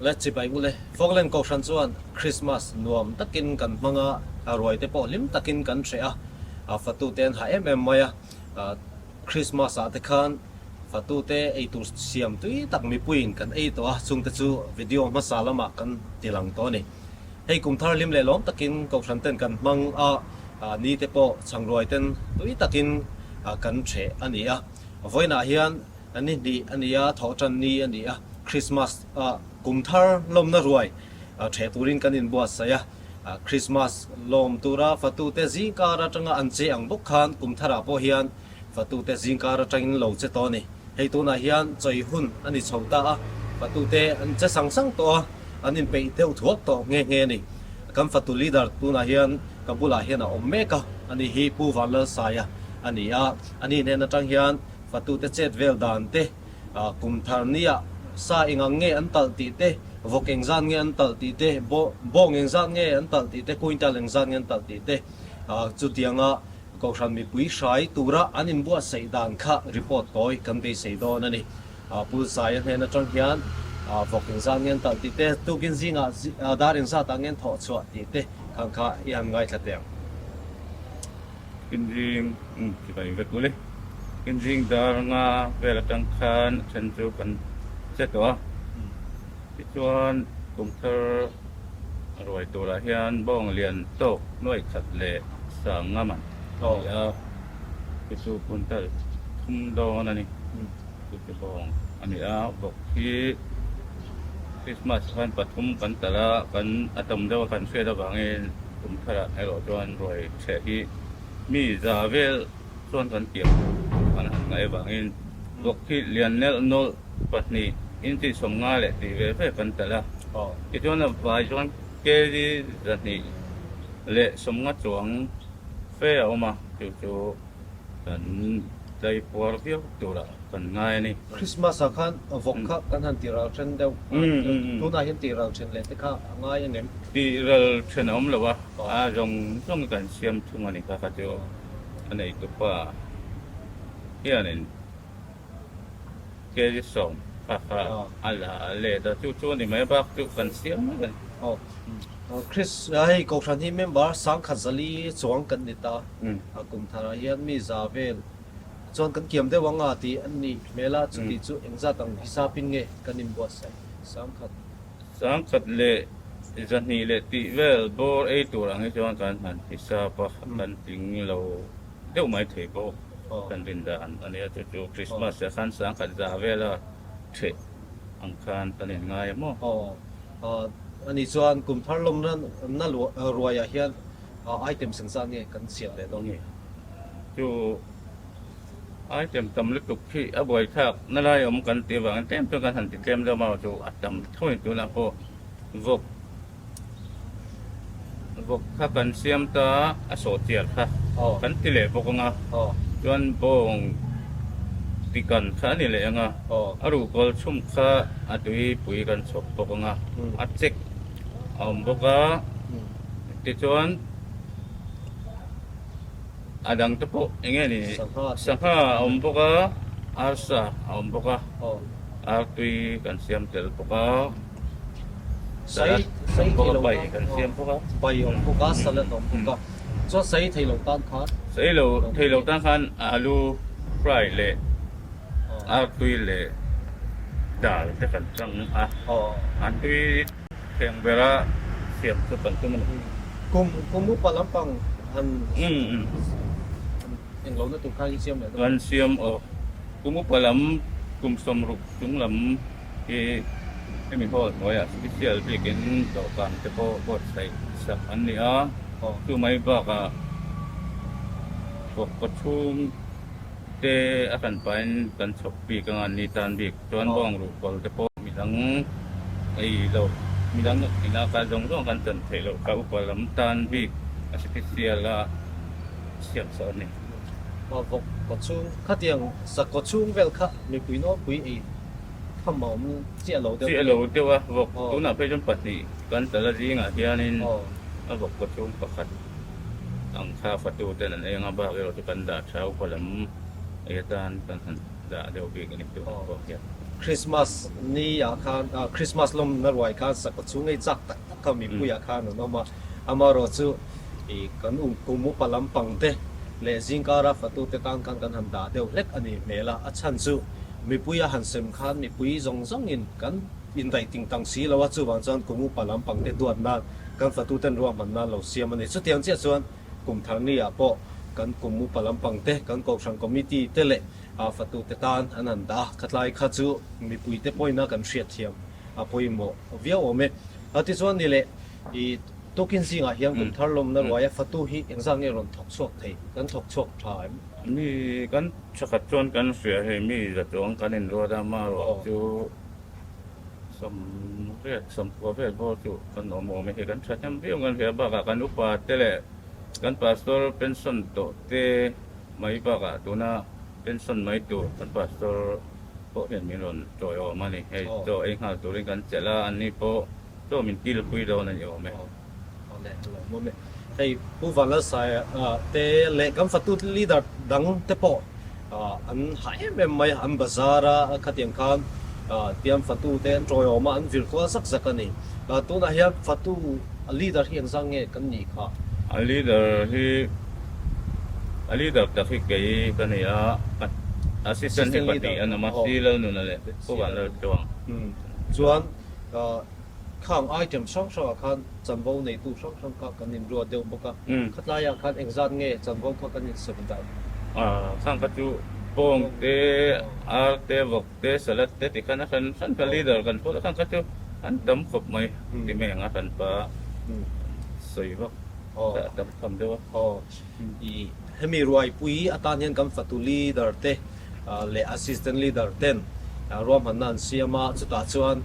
Le chibai ule, Falkland Kohhran chuan Krismas nuam takin kan hmang a, ruai te pawh hlim takin kan hreh a, fatute an ha em em mai a, Krismas ah te khan fatute eitur siam tui tak mipuiin kan ei tawh a, chungte chu video hmasa lamah kan ti lang tawh a ni. Hei kum thar hlim leh lawm takin Kohhran ten kan hmang a, ni te pawh chhangruai ten tui takin kan hreh a ni a, vawiinah hian Ni hnih a ni a, thawhṭan ni a ni a, Krismas kum thar lawmna ruai ṭheh turin kan inbuatsaih a. Krismas lawm tura fatute zingkar aṭanga an che ang bawk khan kum tharah pawh hian fatute zingkar aṭangin lo che tawh a ni. Hei tunah hian chawi hun a ni chho ta a, fatute an che sang sang tawh a, an inpeih deuh thuak tawh nghe nghe a ni. Kan fatu leader tunah hian ka bulah hian a awm mek a, ani hi Pu Vanlalsaia a ni a, ani hnen aṭang hian Fatute chet vel dan te, kum thar nia sa engang nge an talh tih te, vawk engzat nge an talh tih te, bawng engzat nge an talh tih te, quintal engzat nge an talh tih te, chutianga Kohhran mipui hrai tura an inbuatsaih dan kha report tawi kan beisei dawn a ni. Pu Zaia hnen atang hian vawk engzat nge an talh tih te, tukin zingah dar engzatah nge an thawh chhuah tih te khang kha i han ngaithla teh ang. Inzing chibai vek ule. Inzing dar nga vel atang khan a then chu kan che tawh a. Tichuan kum thar ruai turah hian bawng lian tawk nuai khat leh sang nga man a ni a. Chu chu quintal thum dawn a ni. Chu chu bawng a ni a. Vawk hi Christmas khan pathum kan talh a, kan a tam deuh a kan hriat avangin Kum tharah erawh chuan ruai chheh hi mi za vel chuan kan piang kan han ngaih avangin vawk hi lian nelh nawlh pahnih inchi 50 leh tih ve ve kan telh a. Tichuan a vai chuan kg 250 chuang fe a awm a, chu chu kan tlaipuar viau turah kan ngai a ni. Christmas ah khan vawk kha kan han tih ral then deuh a, tunah hian tih ral then leh te kha a ngai a ngem? Tih ral then a awm lo a, a zawng zawng kan siam thung a ni kha kha chu a neitupa hianin kg 10 kha kha a la let a, chu chu a ni mai a bak chu kan siam mai a ni. Chris, hei Kohhran hi member 1004 chuang kan ni ta, kum tharah hian mi za vel Chuan kan kiam deuh anga tih an nih hmel a, chuti chu engzat ang hisapin nge kan inbuatsaih? 10,000. 1200 leh tih vel bawr ei tur ang hi chuan kan han hisap a, kan tling lo deuh mai thei bawk kan rin dan a nia, chu chu Christmas ah khan 1100 vela ṭheh ang khan kan inngai a maw? Aw, ani chuan kum thar lawmna na ruaiah hian item sengzat nge kan siam leh dawn nge? Chu item tam lutuk khi a buaithlak na lai awm kan tih avangin tlem chuan kan han ti tlem deuh a chu a tam tho in tunah pawh vawk vawk kha kan siam ta a sawh chiar kha kan ti leh bawk anga chuan bawng tikan kha a ni leh anga a ruhkawl chhum kha a tuipui kan chhawp bawk anga a chek a awm bawk a tichuan. A dang te pawh eng nge ni? Sangha a awm bawk a, arsa a awm bawk a, artui kan siam tel bawk a, salad a awm bawk a, bai kan siam bawk a. Bai a awm bawk a, salad a awm bawk a. Chuan sei thei lo tan khan? Sei lo thei lo tan khan alu fry leh artui leh dal te kan chang a, artui. Thleng bera siam chu kan tum a ni. Kum kum upa lampang han eng lohna tur khan i siam leh dawn. Kan siam aw. Kum upa lam kum 60 chung lam hi hemi hall hnuaiah special bikin dawhkan te pawh buatsaih sak an ni a. Chu mai bakah vawk pathum te a kan pahin kan chhawp bik anga an ni tan bik chuan bawng ruhkawl te pawh midang ei lo midang ina kal zawng zawng kan chan theih loh kha upa lam tan bik a special a siam sak a ni. Vawk kaw chhung khatiang sakkaw chhung vel kha mipui nawlpui ei tham a awm chiah lo deuh Chiah lo deuh a vawk tunah phei chuan pahnih kan tala zingah hianin a vawk kaw chhung pakhat Ang kha fatu ten an ei anga bak erawh chu kan dah tha upa lam ei atan kan han dah deuh bik a ni tunah pawh hian. Christmas ni ah khan Christmas lawmna ruai khan sakhaw chhung ei chak tak tak kha mipui ah khan an awm a, amaherawh chu ih kan kum upa lampang te leh zingkara fatute tan khan kan han dah deuh hlek a nih hmel a, a chhan chu mipui a han sem khan mipui zawng zawng in kan indaih ting tang si lo a, chuvang chuan kum upa lampang te duat nan kan fatuten ruahman nan lo siam a ni. Chutiang chiah chuan kum thar ni ah pawh kan kum upa lampang te, kan kohhran committee te leh A fatute tan an han dah a, khatlai kha chu mipuite pawina kan hriatthiam a pawimawh viau awm e. Tichuan ni leh i tukin zingah hian kum thar lawmna ruaia fatu hi engzat nge rawn thawk chhuak thei, kan thawk chhuak tha em? Mi kan thakhat chuan kan hria hei mi za chuang kan inruat a, amaherawh chu sawmriat sawmkua vel bawr chu kan awm awm e, hei kan thahnem viau kan hria bakah kan upa te leh kan pastor pension tawh te Mai bakah tuna pension mai tur kan pastor pawh hian min rawn tawiawm a ni. Hei chaw ei nghal turin kan chelh a, anni pawh chaw min kilpui dawn a ni awm e. Awle a lo awm e. Hei Pu Vanlalsaia te leh kan fatu leader dang te pawh an hah em em mai a, an bazar a, khatiang khan tiang fatu te an tawiawm a, an vir kual zak zak a ni. Tunah hian fatu leader hi engzah nge kan nih kha? A leader hi a leader tak hi kei ka ni a, assistant hi pahnih an awm a, Si Lalnuna leh Pu Vanlaltluang. Chuan khang item hrang hrangah khan chanvo neitu hrang hrang kha kan inruat deuh bawk a, khatlaiah khan engzat nge chanvo kha kan insem dan? Khang kha chu bawng te, ar te, vawk te, salad te ti khan a hran hran kha leader kan phawt a, khang kha chu an tam khawp mai ti mai ang a hran pa sawi vak kha a tam tham deuh a. Aw i hemi ruaipui atan hian kan fatu leader te leh assistant leader ten ruahmanna an siam a, chutah chuan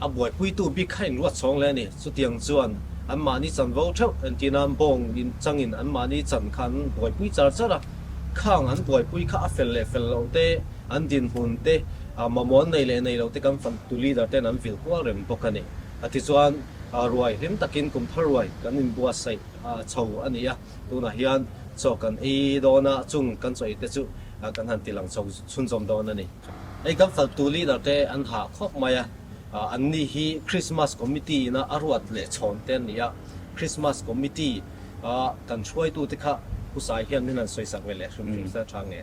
a buaipuitu bik kha inruat chhawng leh a ni. Chutiang chuan anmahni chanvo theuh entir nan bawng in changin anmahni chan kha an buaipui char char a. Khang an buaipui kha a fel leh fel loh te, an dinhmun te, mamawh an nei leh nei loh te kan fatu leader ten an vil kual reng bawk a ni. Tichuan, ruai hlim takin kum thar ruai kan inbuatsaih chho a ni a, tunah hian chaw kan ei dawn a, chung kan chaw ei te chu kan han tilang chho chhunzawm dawn a ni. Hei kan fatu leader te an hah khawp mai a, anni hi Christmas Committee ina a ruat leh chhawn te an ni a, Christmas Committee A kan hruaitute kha Pu Sai hian min han sawisak ve leh hrim hrim se a tha nge?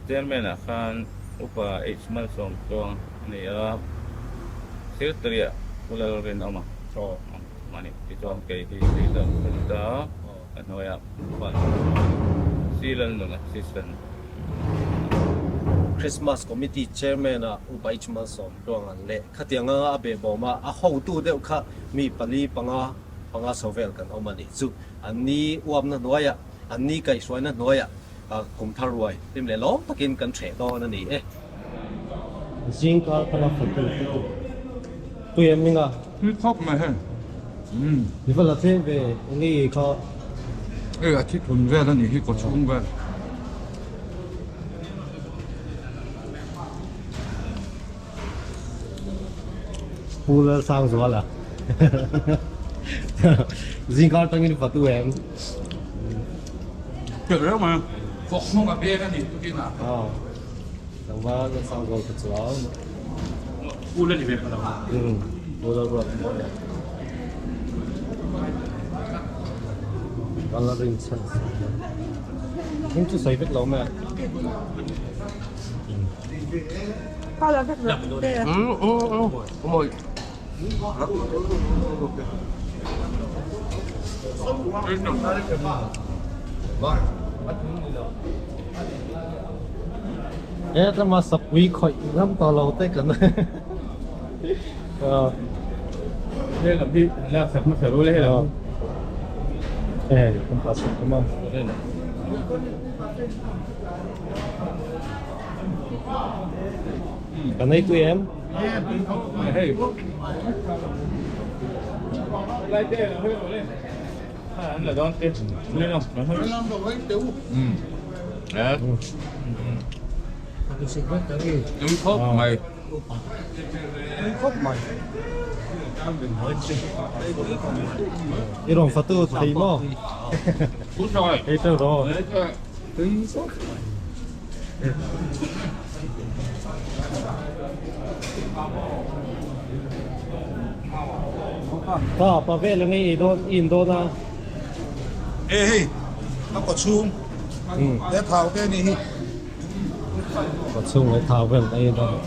Chairman ah khan Upa H Malsawmtluang a ni a, Secretary ah Pu Lalrinawma a ni. Tichuan kei hi leader ka ni ta a, ka hnuaiah Upa C Lalnun Assistant. Christmas Committee Chairman ah Upa H Malsawmtluang an leh. Khatiang anga a behbawm a, a hotu deuh kha mi pali panga panga chho vel kan awm a nih chu. An ni uapna hnuaiah, an ni kaihhruaina hnuaiah kum thar ruai hlim leh lawm takin kan hreh dawn a ni e. Zingkar thanga fatu te chu tui em hming a? Tui khawp mai hei. I va la thleng ve enge i kha? Hei a thi thun vel a nih hi kaw chhung vel. Pu Lalsangzuala zingkar tangin fatu em. Tel reuh mai a, vawk hnung a beng a nih tukin a. Aw, tlangval Lalsangzuala ka chuang. Pu la ni ve pha lo. Pu Lalruat mawi a. Ka la rin chhan. Heng chu sawi vek lo mai a. He tlama sapui khawih ngam tawh lo te kan He lam hi lak sak hmasa ru le he lam. Eh, kan pa sak kuma. Kan ei tui em? Hei. Tui khawp mai. Tui khawp mai. I rawn fatu thei maw? Ei teuh rawh. Tui khawp mai. Pa pa vel ang ei dawn in dawn a. E hei a kaw chhung he thau te anih hi. Kaw chhung leh thau vel ka ei dawn.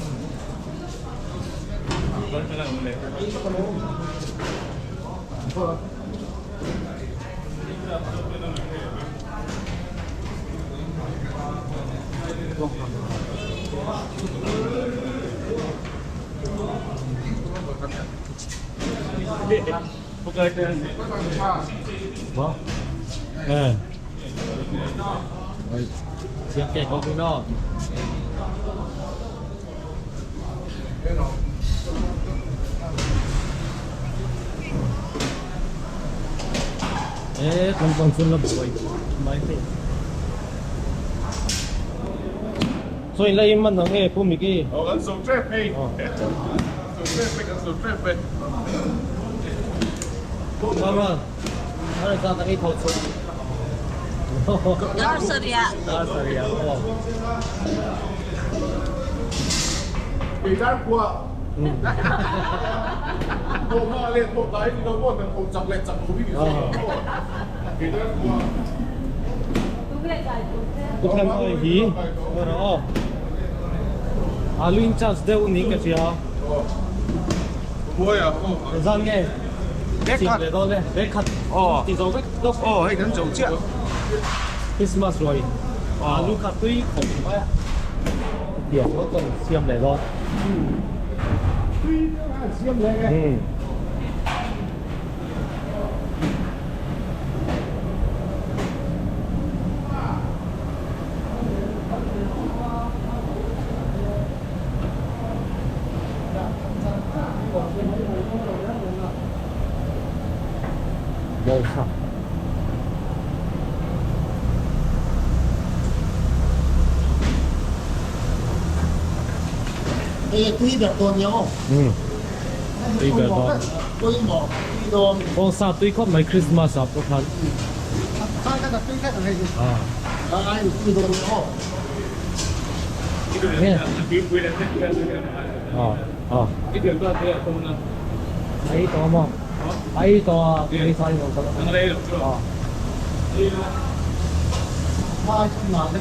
Alu in charge deuh niin ka hria. Zan nge Siam leh dawn e Bag khat ti zo vek lawk. Aw hei kan zo chiah. Christmas ruai alu kha tui khawp mai a. Tiang pawh chuan siam leh dawn. Tui deuh a siam leh e. Hei tui ber dawn nia aw. Tui ber dawn. Pawimawh tui dawn. Bawngsa tui khawp mai Christmas ah pawh khan. Ai tui dawn nia aw.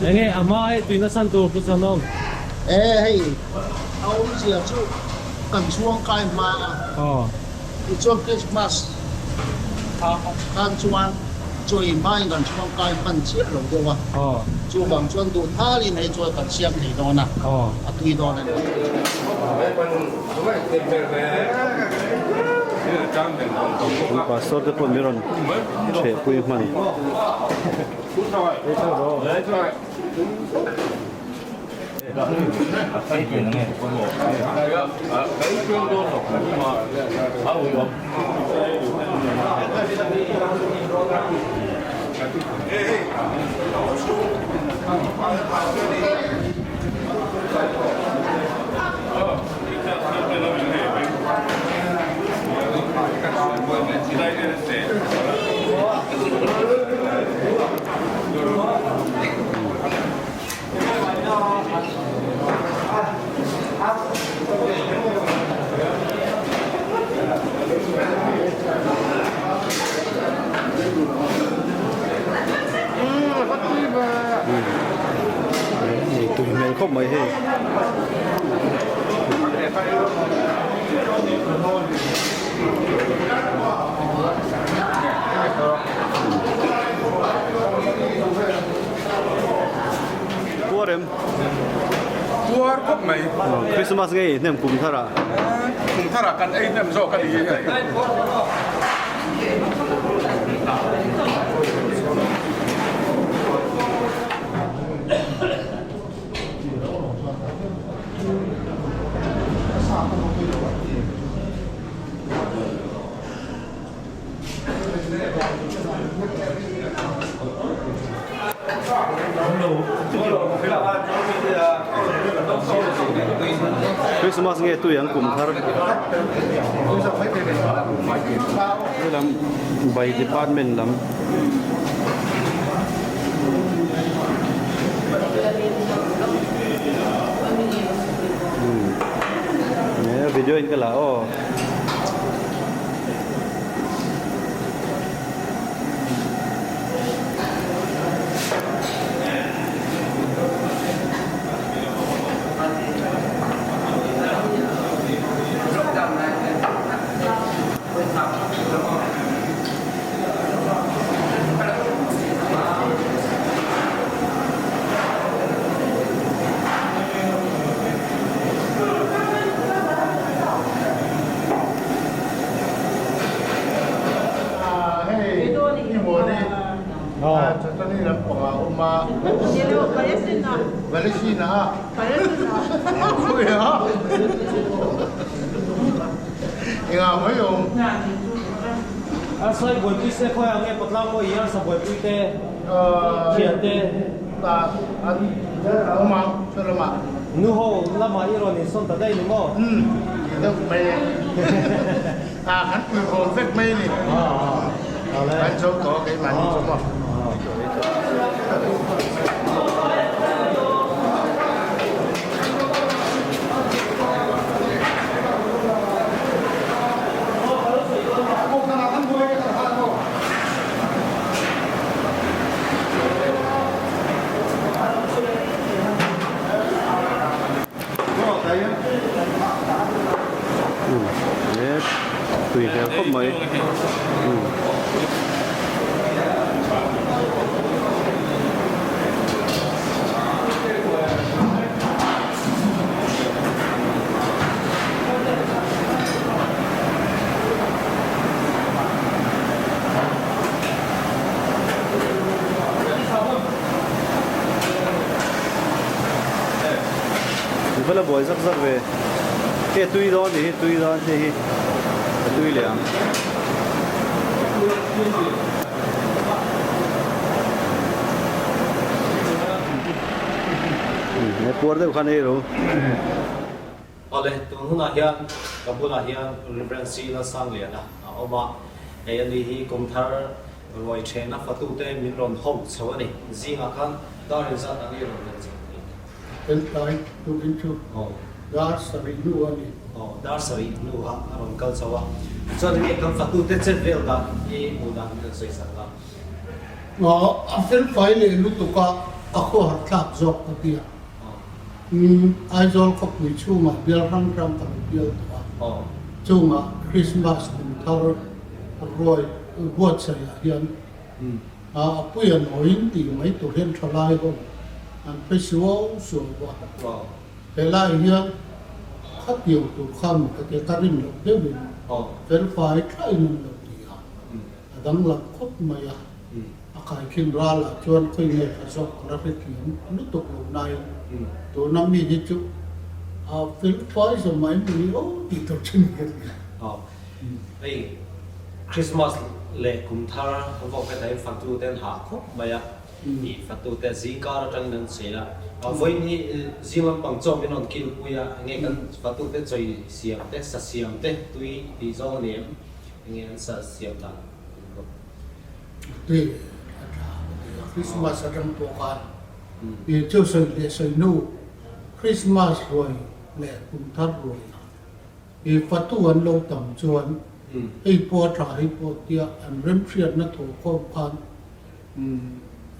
Enge a hma e tuina san tur chu chuan awm. E hei a awmzia chu kan chhuang kai hma a tichuan Christmas khan chuan chawi hmain kan chhuang kai hman chiah lo deuh a, chuvang chuan duh thalin hei chuan kan siam thei dawn a, a tui dawn a ni. Pastor te pawh min rawn thehpui hman. Tui hmel khawp mai hei. Puar em? Puar khawp mai. Christmas nge i hnem kum thar ah? Kum thar ah kan ei hnem zawk a ni hi. Christmas nge tui ang kum thar helam by department lam Video in ka la aw. A sawi buaipui se khawi ang nge Patlang maw i arsa buaipui te thian te Nu ho lamah i rawn insawn ta daih ni maw? Tui hmel khawp mai. I va la buai zak zak ve. Hei a tui dawn nih hi, tui dawn hei hi a tui leh ang. He puar deuh khan ei ro. Awle, tun hunah hian ka bulah hian Rev. C. Lalsangliana a awm a, hei ani hi kum thar ruai thena fatute min rawn ho chho a ni. Zingah khan dar inzat ang i rawn len chho thei. Heltlai tukin chu dar sarih hnu a ni. Aw, dar sarih hnu ah a rawn kal chho a. Chuan enge kan fatute chet vel dan hi hmuh dan min rawn sawi sak a. Aw, a felfai leh lutuk a, a khawhar thlak zawk ka ti a. Umm, Aizawl khawpui chhungah bial hrang hrang ka lo bial tawh a, chungah Krismas kum thar ruai buatsaihah hian a pui a nawiin tih mai tur hian thalai ho an phei suau suau a, helai hian khatiang tur kha maw ka tia ka rin loh deuhin felfai thlaiin an lo ti a, a danglam khawp mai a. A kaikhin ralah chuan khawi nge ka zawk ka la hrethiam lutuk lo nain tuna mi hi chu a fel fai zawm mai maw ni aw tih tur chin ka hria. Aw, hei Christmas leh kum thar vawk hetah hian fatu te an hah khawp mai a, i fatu te zingkar atangin an che a, vawiin hi zing lampang chaw min rawn kilpui a, enge kan fatu te chawi siam te, sa siam te tui tih zawng a ni em, enge an sa siam dan? Tui a tha ka ti a, Christmas atang pawh khan i chu sawi leh sawi hnu Christmas ruai leh kum thar ruai ah i fatu an lo tam chuan hei pawh a tha hei pawh tia an remhriatna thaw khawm khan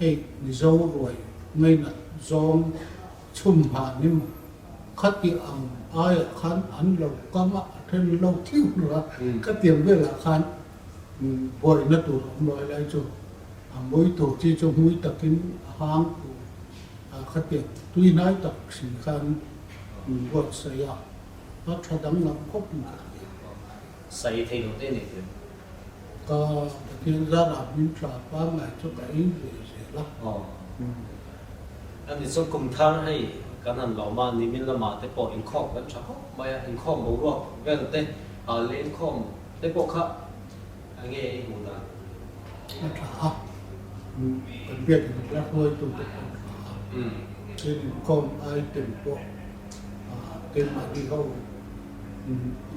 hei Mizo ruai ngainat zawng chhum hah ni maw khati ang aiah khan an lo kam a a then lo thiu lo a khatiang velah khan Buaina tur a awm lo helai chu a mawi tur chi chu hmui takin a hang tur a khatiang tui hnai tak si khan min buatsaih a, a tha danglam khawp in ka hria. Sai thei lo te nei thei. Ka Pathian zarah min tha pangngai chu ka ei ve zel a. Aw. Ani chuan kum thar hei kan han lawm a, nimin lamah te pawh inkhawm kan tha khawp mai a, inkhawm boruak vel te lengkhawm Te pawh kha a nge i hmuh dan? A tha a, kan biak in la hruaitu te pawh a tha a, tin inkhawm item pawh keimahni ho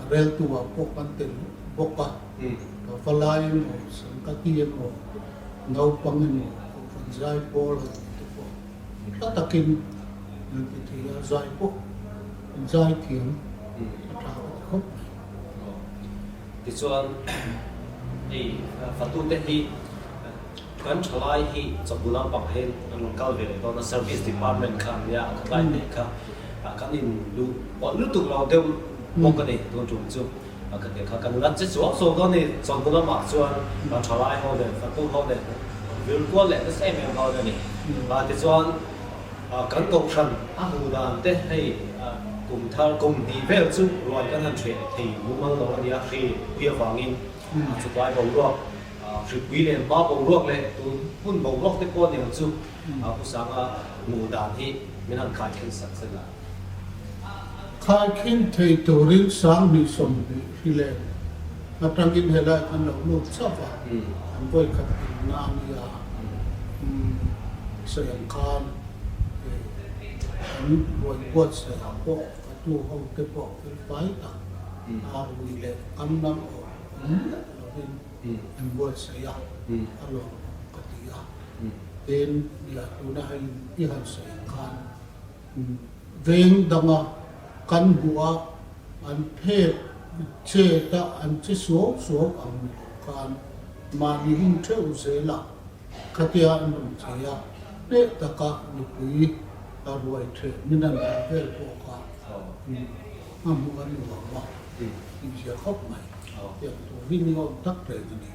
a reltu ah pawh kan tel bawk a, ka valai emaw, sangkati emaw, naupang emaw, kohhran zai pawl han tih te pawh tha takin an ti thei a, zai pawh zai thiam a tha ka ti. khawp mai. Tichuan hei fatute hi kan thalai hi chawhnu lampang hian an rawn kal ve leh dawn a, service department kha an nia, a khatlai hneh kha kan in luh pawlh lutuk lo deuh bawk a ni tun tum chu. Ka ti kha kan la che chuang chuang dawn a ni, chawhnu lamah chuan thalai ho nen fatu ho nen vil kual leh nasa em em dawn a ni. Tichuan Kan kohhran a hmuh dan te hei kum thar kum hnih vel chu ruai kan han hreh thei mumal lo a nia, hri pui avangin chutlai boruak, hripui leh hma boruak leh tun hun boruak te pawh aniang chu Pu Sanga hmuh dan hi min han khaikhin sak zel a. Khaikhin thei turin 2020 hri leh atangin helai kan lo lut chauh a, an vawikhat inna a nia. Sawi ang khan an ruai buatsaih ah pawh fatu ho te pawh felfai tak a rui leh kam lam awm awm miah lovin an buatsaih a, a lawm ka ti a. Tin, nia tuna hei i han sawi ang khan veng danga kan hmuh a an phek chet a an che suau suau ang ni lo khan mahni hun theuh zel a. Khatia an rawn chei a, hneh taka nupui a ruai theh min an han vel pawh kha a hmuh a nuam a, inzia khawp mai. Tiang tur hi ni awm tak reng a ni.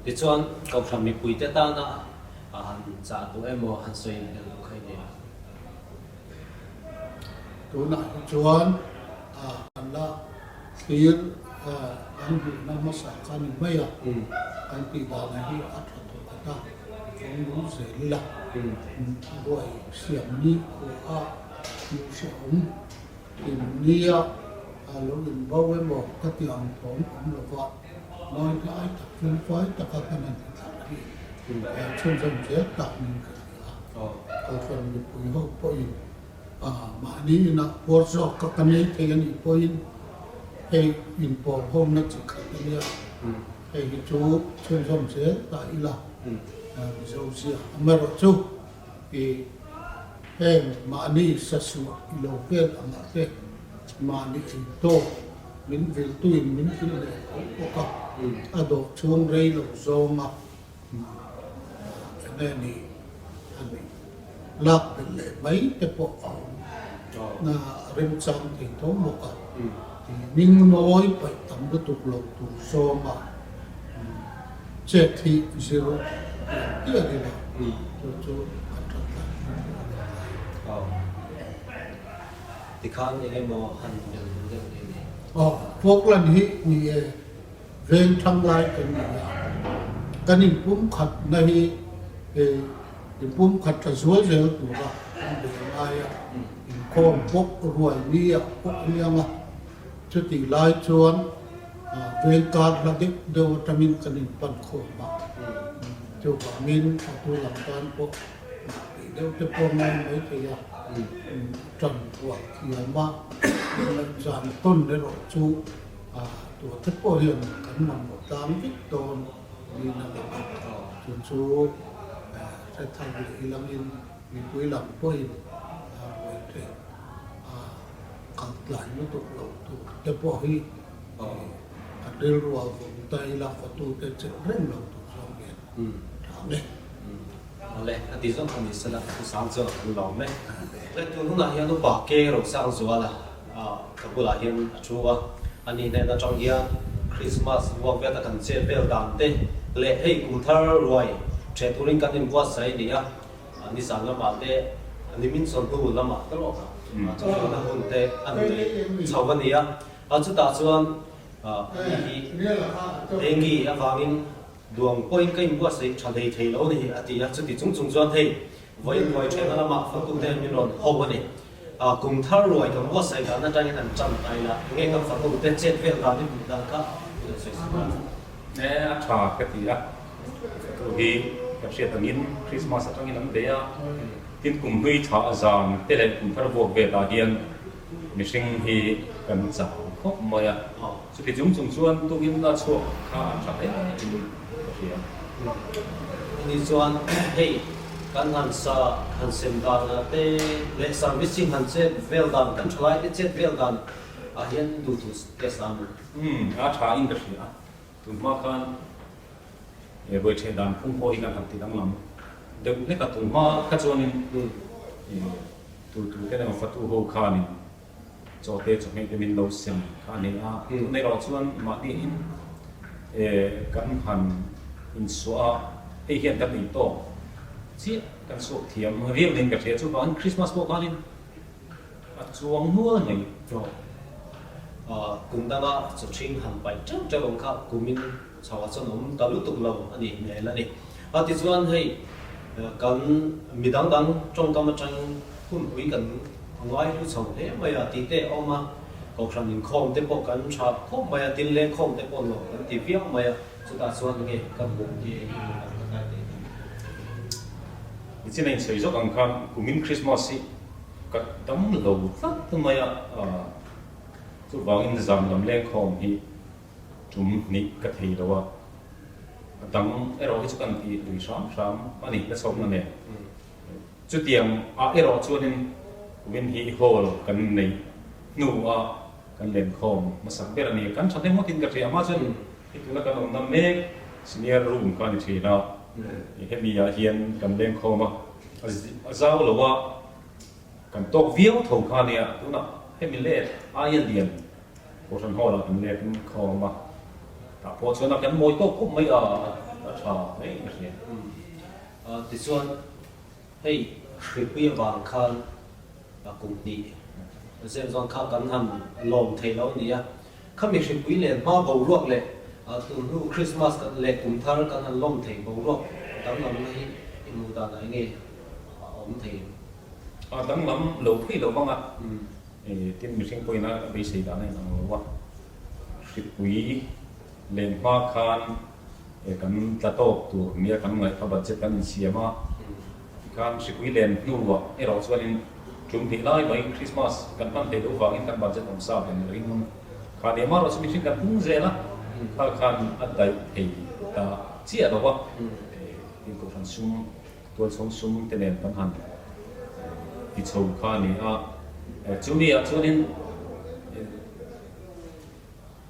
Tichuan, Kohhran mipuite tana han chah duh emaw han sawi belh duh kha i nei a? Tunah hi chuan kan la thlir kan hmuhna hmasa kha ni mai a, kan tih dana hi a tha tawh khat a, kawng lung zel ila ruai siam ni khua a hmuh hrehawm in nia lo inbo emaw ka ti ang thawm awm lova mawi tlai tak felfai taka kan han ti thlah hi chhunzawm zel tak niin ka hria. Kohhran mipui ho pawhin mahni inah puar zawk ka ka nei thei a nih pawhin hei inpawl hona chi khat a nia, hei hi chu chhunzawm zel ta ila Mizo zia amaherawhchu i heng mahni sasuah i lo vel angah te mahni ei tawk min viltuin min vil leh tho bawk a, a dawh chhung rei lo zawnga Enge ni a nih lak belh leh mai te pawh a awm na remchang thei tho bawk a, hming nawi paih tam lutuk lo tur zawnga chet hi zir tial tial ila chu chu kan that lai hmun a ni ngai. Tikhan enge maw han belh duh deuh ni ni? Aw, Falkland hi ni e. Veng thang lai kan ni a, kan inpumkhatna hi inpumkhat tha zual zel tura kan bei a ngai a, inkhawm pawh ruai ni ah pawh a niang a, chutih lai chuan veng kar hla deuh deuh atangin kan inpan khawm a, chuvangin a tu lam tan pawh tih deuh te pawh ngai mai thei a, tan ruah thiam a, ngaihzan tawn erawh chu. A tuate pawh hian kan mamawh tlang vek dawn niin a lang a, chu chu hre thar leh ilangin mipui lam pawhin ruai theih a kal tlai lutuk lo tur te pawh hi kan rilru a vawng ta ila fatute chelh reng lo tur zawng hian tha ang e. Awle, a ti zawng kha ni sela, Pu Sangzuala kan lawm e. Tun hunah hian upa Ke Rosangzuala Ka bulah hian a thu a, ani hnen atang hian Christmas vuak veta kan chet vel dan te leh hei kum thar ruai ṭheh turin kan inbuatsaih a ni a, nizan lamah te nimin chawhnu lamah te rawh chawhnu hun te a nei chho a ni a, chutah chuan ani hi dengue avangin Duang pawhin ka inbuatsaih tha hlei thei lo a ni, a ti a. Chuti chung chung chuan hei vawiin ruai ṭhenna lamah fatute min rawn ho a ni. Kum thar ruai kan buatsaih dan atangin an ṭan ta ila, enge kan fatute chet vel dan i hmuh dan kha min rawn sawi sak a. E, a ṭha ka ti a. Fatu hi ka hriat angin Christmas atangin an bei a, tin kum hlui thlah zan te leh kum thar vuak velah hian mihring hi kan chau khawp mai a. Chuti chung chung chuan tukin la chhuak kha an tha hle in ka hria. Ani chuan hei kan han sa han sem dan ah te leh servicing han chet vel dan kan thalai te chet vel dan ah hian duhthu te sang a. Umm a tha in ka hria a, tun hma khan he ruai theh dan phung pawh hi kan han ti danglam deuh hlek a, tun hma kha chuanin tu tu te emaw fatu ho khanin chaw te chawhmeh te min lo sem kha a ni a, tun erawh chuan mahni in kan han insuah a, hei hian kan ei tawk chiah kan suak thiam viau niin ka hria, chuvangin Christmas pawh khanin A chuang nual mai tawh. Kum danga chaw ṭhing han paih ṭeuh ṭeuh ang kha kumin chho ah chuan awm ta lutuk lo a nih hmel a ni. A tichuan hei kan mi dang dang ṭawngkam aṭangin hunpui kan ngai hlu chho hle mai a tih te a awm a, kohhran inkhawm te pawh kan ṭha khawp mai a, tin lengkhawm te pawh nuam kan ti viau mai a, chutah chuan nge ka hmuh hi eng emaw kan la kai thei ang. Nichin a insawi zawk ang khan kumin Christmas hi Ka dam lo tlat mai a, chuvangin zan lam lengkhawm hi tum hnih ka thei lo a, a dang erawh hi chu kan ti lui hram hram a ni ka chhawkna nen. Chutiang ah erawh chuanin kumin hi hall kan neih hnu a kan lenkhawm hmasak ber a ni. Kan tha hnem ngawtin ka hria, amah chuan hei tuna kan awmna mek senior room kha a ni thin a, hemi ah hian kan lengkhawm a. A zau lo a, kan tawk viau tho kha nia, tunah hemi let aia lian Kohhran Hall ah kan let khawm a, tah pawh chuan a kan mawi tawk khawp mai a, a tha hle in ka hria. Tichuan hei hripui avang khan kum hnih zep zawn kha kan han lawm thei lo nia, Khami hripui leh hma boruak leh tun hnu Christmas leh kum thar kan han lawm thei boruak danglamna hi i hmuh danah enge a awm thei em? A danglam lo phei lo vang a, tin mihring pawhin a beisei dan a inang lo a, hripui leh hma khan kan tla tawk tur nia kan ngaih kha budget kan insiam a, Tikhan hripui len hnuah erawh chuanin tum hnih lai mai Christmas kan hman thei loh vangin kan budget awm sa ven ring kha nia marawh chu mihring kan pung zel a, kha khan a daih thei ta chiah lo a, tin kohhran sum, tualchhawng sum te nen kan han ti chho kha a ni a, chumi ah chuanin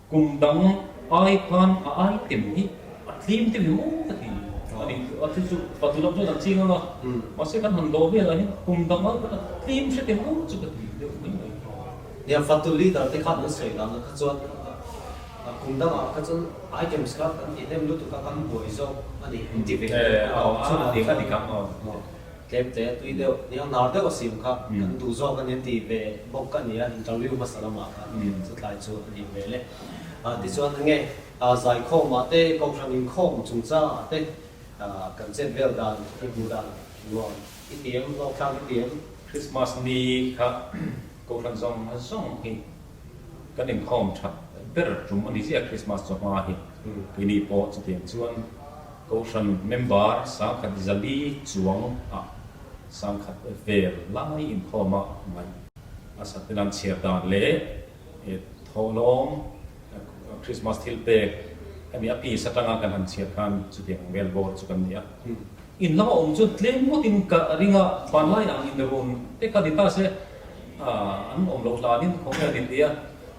Kum dang ai khan a item hi a tlim te maw ka ti a ni. A thil chu fatu lam chuan an ching ang a, mahse kan han dawh velah hian kum dang ai khan a tlim hre te maw chu ka ti deuh mai mai. Nia, fatu leader te khan an sawi dan ah kha chuan kum dangah kha chuan items kha kan ti hnem lutuk a, kan buai zawk a ni an ti ve deuh a. Tlem te tui deuh nia nar deuh a siam kha kan duh zawk a ni an ti ve bawk a nia interview hmasa lamah khan chutlai chu a ni hmel e. Tichuan enge zaikhawm ah te kohhran inkhawm chungchang ah te kan chet vel dan i hmuh dan nuam i ti em hlawkthlak i ti em? Christmas ni kha kohhran zawng zawng hi kan inkhawm that ber tum a ni ziah Christmas chawhma hi keini pawh chutiang chuan Kohhran member sangkhat zali chuang ah sangkhat vel lai inkhawm a ngaih a sat nan chhiar dan leh thawhlawm Christmas thil pek hemi a piece atanga kan han chhiar khan chutiang ang vel bawr chu kan ni a. In lama awm chu tlem ngawtin ka ring a, hmanlai ang in run te kha ni ta se an awm loh hlanin khawnge an inti a.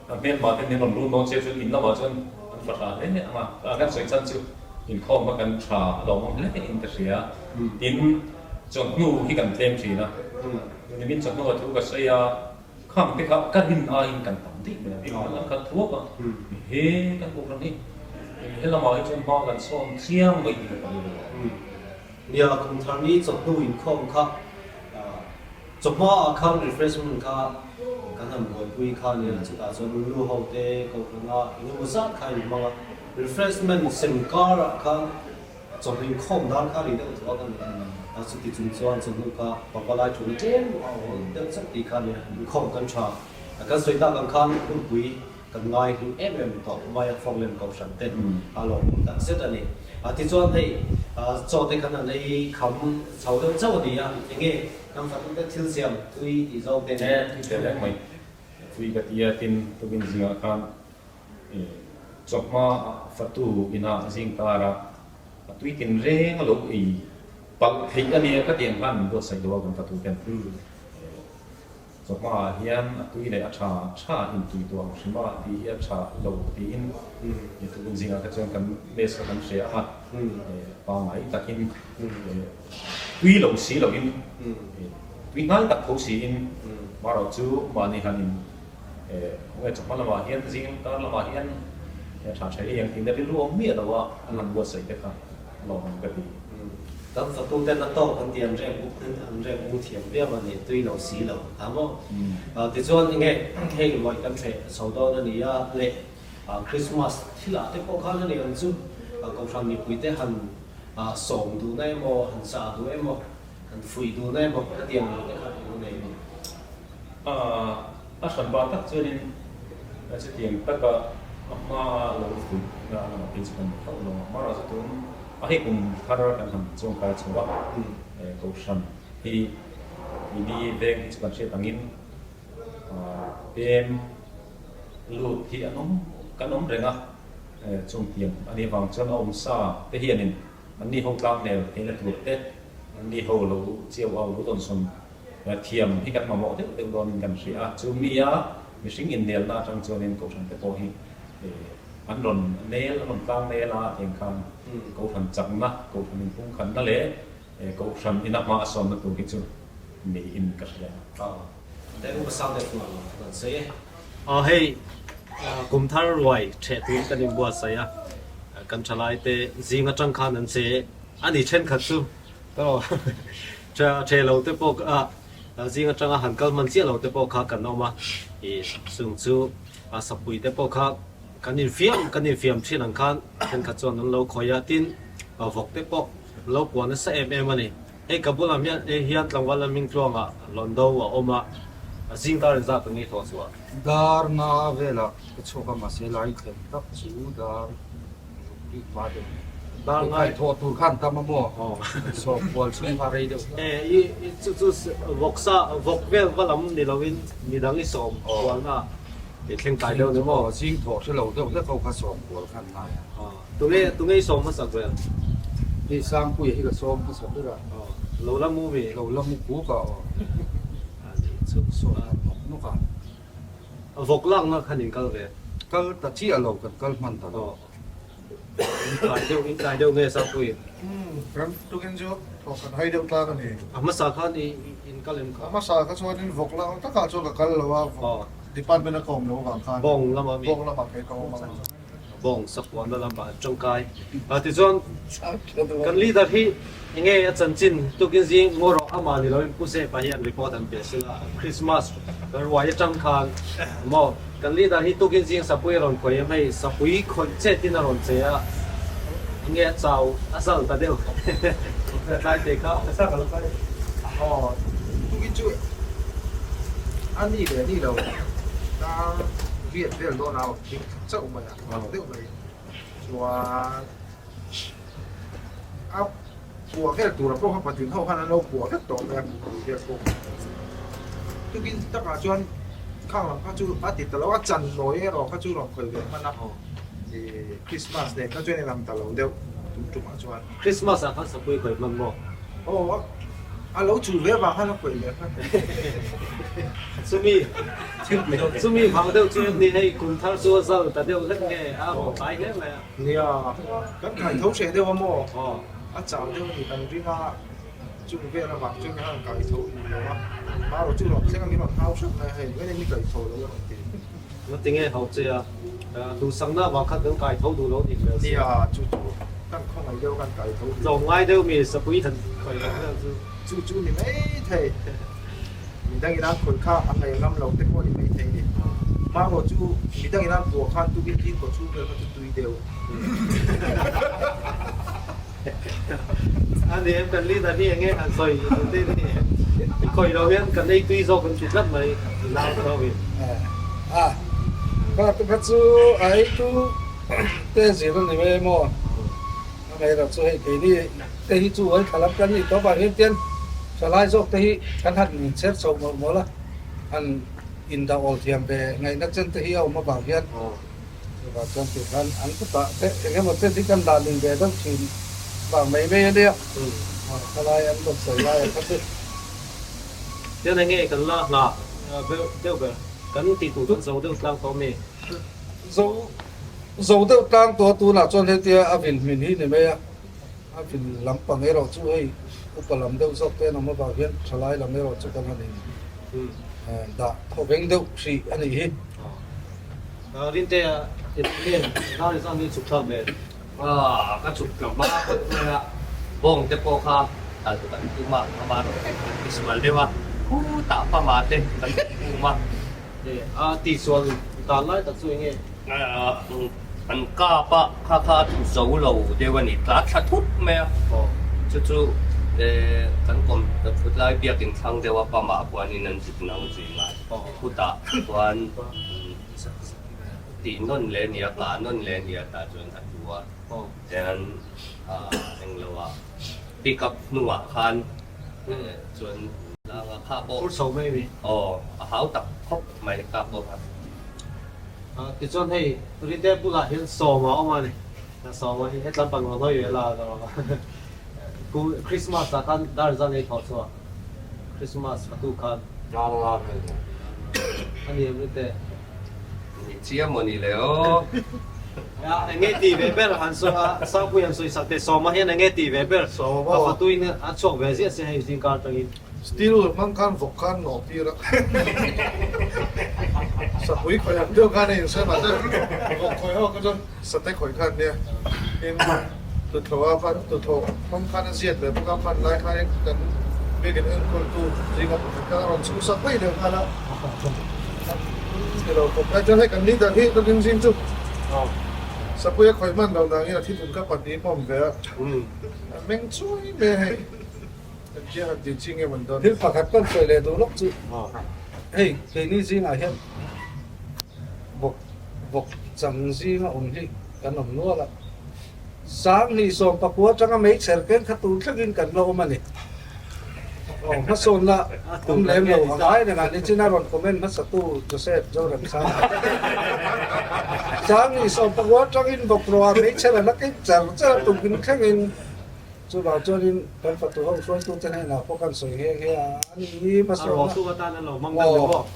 A hmelma ten min rawn run dawn che chuan in lamah chuan an fa hla hle ang a, a kan sawi chan chu inkhawm kha kan tha a lawmawm hle in ka hria. Tin, chawhnu hi kan tlem thin a, nimin chawhnu a thu ka sawi a, khang te kha ka rin aiin kan tam daih mai a, mi an khat thuak a, he kan kohhran hi helamah hi chuan hma kan sawn chiang mai tih ka tam lo a. Nia, kumtharni chawhnu inkhawm kha Chawhma ah khan refreshment kha kan han buaipui kha nia, chutah chuan nu ho te kohhran ah eng emaw zat kha in hmang a, refreshment sem kar ah khan chawhnu khawm dan kha ri deuh thuak a ni a, chuti chung chuan chawhnu kha papa lai thuna tlem a awl deuh chauh tih kha nia, inkhawm kan tha a, kan sawi tak ang khan hunpui kan ngai hlu em em tawh mai a, Fawklem kohhran te a lawmawm tak zet a ni. Tichuan hei chaw te khan an ei kham chho deuh chauh a ni a, enge kan fatute thil siam tui tih zawng te nen. Tui tel reng mai, tui ka ti a, tin tukin zingah khan chawhma fatu inah zingkara a tui tin reng a lo ei palh theih a nia ka ti ang khan min buatsaih lo a kan fatuten. Chawhmaah hian a tui leh a tha tha intui duh ang hrim a tih hi a tha lo tiin tun zingah kha chuan kan mess kha kan hre ang a, pangngai takin tui lo si loin tui hnai tak tho siin marawh chu mahni han in khawnge chawhma lamah hian zing tar lamah hian tha tha hi engtin rilru awm miah lo a an han buatsaih te kha. Lawm ka ti. Kan fatuten a tawk an ti an rek an rek mu thiam viau a ni, tui lo si lo a maw? Tichuan enge hei ruai kan hreh chho dawn a ni a leh Christmas thilah te pawh khan a ni ang chu Kohhran mipuite han sawm duhna emaw han chah duh emaw han fuih duhna emaw hetiang lo te kha eng nei ni? A hran pa tak chuanin chutiang taka a hmaa lo fuih na a lamah phei chu kan ni hauh lo a, hmara chu tun a hei kum thar kan han chuangkai chho a, Kohhran hi mini veng hi chu kan hriat angin pem lut hi an awm kan awm reng a, chungtiang a nih avang chuan a awmsa te hianin anni ho tlangnel theihna tur te, anni ho lo chiau au lo dawnsawn Thiam hi kan mamawh deuh deuh dawnin kan hria a, chu mia mihring innelna atang chuanin Kohhran te pawh hi an rawn nel, an rawn tlang nel a, tiang khan Kohhran chakna, Kohhran inpumkhatna leh Kohhran ina hma a sawnna tur hi chu niin ka hria. Aw hei kum thar ruai ṭheh tuin kan inbuatsaih a, kan ṭhalaite zing aṭang khan an che a ni ṭhenkhat chu. Aw ṭhe lo te pawh a zing aṭanga han kal hman chiah lo te pawh kha kan awm a, ih chung chu a sapui te pawh kha kan infiam kan infiam ṭhin ang khan ṭhenkhat chuan an lo khawih a, tin vawk te pawh an lo puah nasa em em a ni. Hei ka bulah hian hian tlangval Lalhmingtluanga Londo a awm a, zing dar inzat ang i hlawh chhuah. Dar nga velah ka chhuak a, mahse lai thleng tak chu dar ruk rik hma deuh a ni. Dar ngai thawh tur khan tam a maw? Sawm kual chhung kha rei deuh hlek. E i chu chu vawksa vawk vel va lam ni loin midang i sawm kualna i thleng tlai deuh ni maw? Zing thawh hre lo deuh hlek ho kha sawm kual khan ngai a. Tunge tunge i sawm hmasak vel? Hei Sangpuia hi ka sawm hmasa ber a. Lo la mu mi? Lo la mu kuk a aw. A nih chu sawm nawk nawk a. Vawk lakna khan in kal ve? Kal ta chiah lo kan kal hman ta lo. In tlai deuh in tlai deuh nge Sangpui? Umm kan tukin chu thawk kan hai deuh tlang a ni. A hmasa khan i in kal em kha? A hmasa kha chuanin vawk lak takah chuan ka kal lo a, vawk department a ka awm loh avang khan Bawng lamah mi? Bawng lamah kei ka awm ang. Bawng sapuanna lamah an tangkai. Tichuan kan leader hi enge a chanchin tukin zing ngaw rawh amah ni loin Pu Zepa hian report an pe sila Christmas ruai atang khan maw kan leader hi tukin zing sapui a rawn khawih em hei sapui khawih chetin a rawn che a enge a chau a zal ta deuh tlai te kha. Aw tukin chu a ni leh ni lo dar riat vel dawn a chauh mai a, mak deuh mai chuan a puah vel tura pawh kha patling ho khan an lo puah vek tawh mai a pui vel pawh tukin takah chuan khang lam kha chu a ti ta lo a chan nawi erawh kha chu rawn khawih ve hman a ih Christmas nen kha chuan inang ta lo deuh tum tumah chuan. Christmas ah khan sapui khawih hman maw? Aw a lo chul ve avang khan a khawih leh hman. Chumi chumi vang deuh chu ni hei kum thar chu a zal ta deuh hlek nge a rawn tlai hle mai a. Nia kan khai tho hreh deuh a maw? A chau deuh a ni kan ring a chung vel avang chuan kan han kai tho duh lo a marawh chu rawn thleng a min rawn hau hrep mai a hei engemaw ni kai tho lo a rawn ti. Ngati nge hau che a duhsakna avang khan kan kai tho duh lo nih hmel si. Nia chu chu kan khawngaih deuh kan kai tho duh. Tlawm ngai deuh mi sapui han khawih loh vel chu. Chu chu ni mai thei. Midang ina khawih kha a ngaih ngam lo te pawh ni mai thei ni. Marawh chu midang ina buah khan tukin zing kaw chhung vel kha chu tui deuh. A ni em kan leader hi enge han sawi te ni i khawih lo hian kan ei tui zawk an ti tlat mai nau te ho in. A kha te kha chu a ei tu te zir a ni mai emaw a ngaihloh chu hei keini te hi chu uai thla lam kan nih tawp ah hian tian thalai zawk te hi kan han inchher chho mawlh mawlh a han indah awl thiam ve ngaihna chen te hi a awm avang hian Chuvang chuan tih khan an kutah te eng emaw chen hi kan dah ling ve deuh thin vang mai mai a nia. Thalai an rawn sawi lai a kha chu. Tian enge kan la nghah? Deuh ber kan tih tur kan zo deuh tlang tawh mi? Zo zo deuh tlang tawh a tunah chuan hetia a vil hmin hi ni mai a, a vil lampang erawh chu hei upa lam deuh zawk te an awm avang hian thalai lam erawh chu kan han in dah thawveng deuh hrih a nih hi. Rintea nen Narizan hi chhuk thlak ve. Ka chhuk tla hma phawt mai a, bawng te pawh kha kal kan tum a, ama erawh chu kan tisual deuh a, khutah pama te kan tum a. A tisual dan lai tak chu eng nge? Kan kap a, kha kha a tlu zo lo deuh a ni, tla thla thut mai a, chu chu kan kawm thut lai biakin thlang deuh a pama khuanin an zuk nang zui ngai, khutah khuan Tih nawn leh nia, nghah nawn leh nia tah chuan a tu a, chuan eng lo ah pick up hnungah khan chuan langa kha pawh Phur chho mai mi? Aw, a hau tak khawp mai kha pawh kha. Tichuan hei Rite bulah hian Sawma a awm a ni, Sawma hi hetlam pang lo hawi ve la ka rawh a, Christmas ah khan dar zan ei thawh chhuah. Christmas fatu khan. Dar la vel maw? A ni em Rite? Ni chiah maw ni le aw. Eng nge tih ve ber han sawi a, Sangpui han sawi sak teh Sawma hian eng nge tih ve ber? Sawma. Ka fatuin a chhuak ve ziah se hei zingkar atangin. Steel wool hmang khan vawk khan nawh tir a. Sapui khawih ang deuh khan a insawi mahse vawk khawih ho kha chuan sate khawih khan nia. Tin, tuthlawh a hman tuthlawh hmang khan a ziat leh bawk a, hman lai khanin kan biakin enkawltu zinga pakhat khan a rawn chhuhsak mai leh nghal a. Ni lo khawp lai chuan hei kan leader hi ka ring zing chu Sapui a khawih hman lo nangin a thithun kha pahnih hmawm ve a, a meng chuai mai a hei. Thil pakhat kan sawi leh duh lawk chu hei keini zingah hian vawk vawk chang zinga awm hi kan awm nual a, 2019 atanga meichher ken kha tur thlengin kan la awm a ni. Aw hmasawnna awm lem lo a ngai reng a, nichina rawn comment hmasatu Joseph Zoramsanga 2019 atangin vawk rawh ah meichher a la keng char char a tukin thlengin Chuvang chuanin kan fatu ho hruaitute hnenah pawh kan sawi nghe nghe a, a ni hi hmasawnna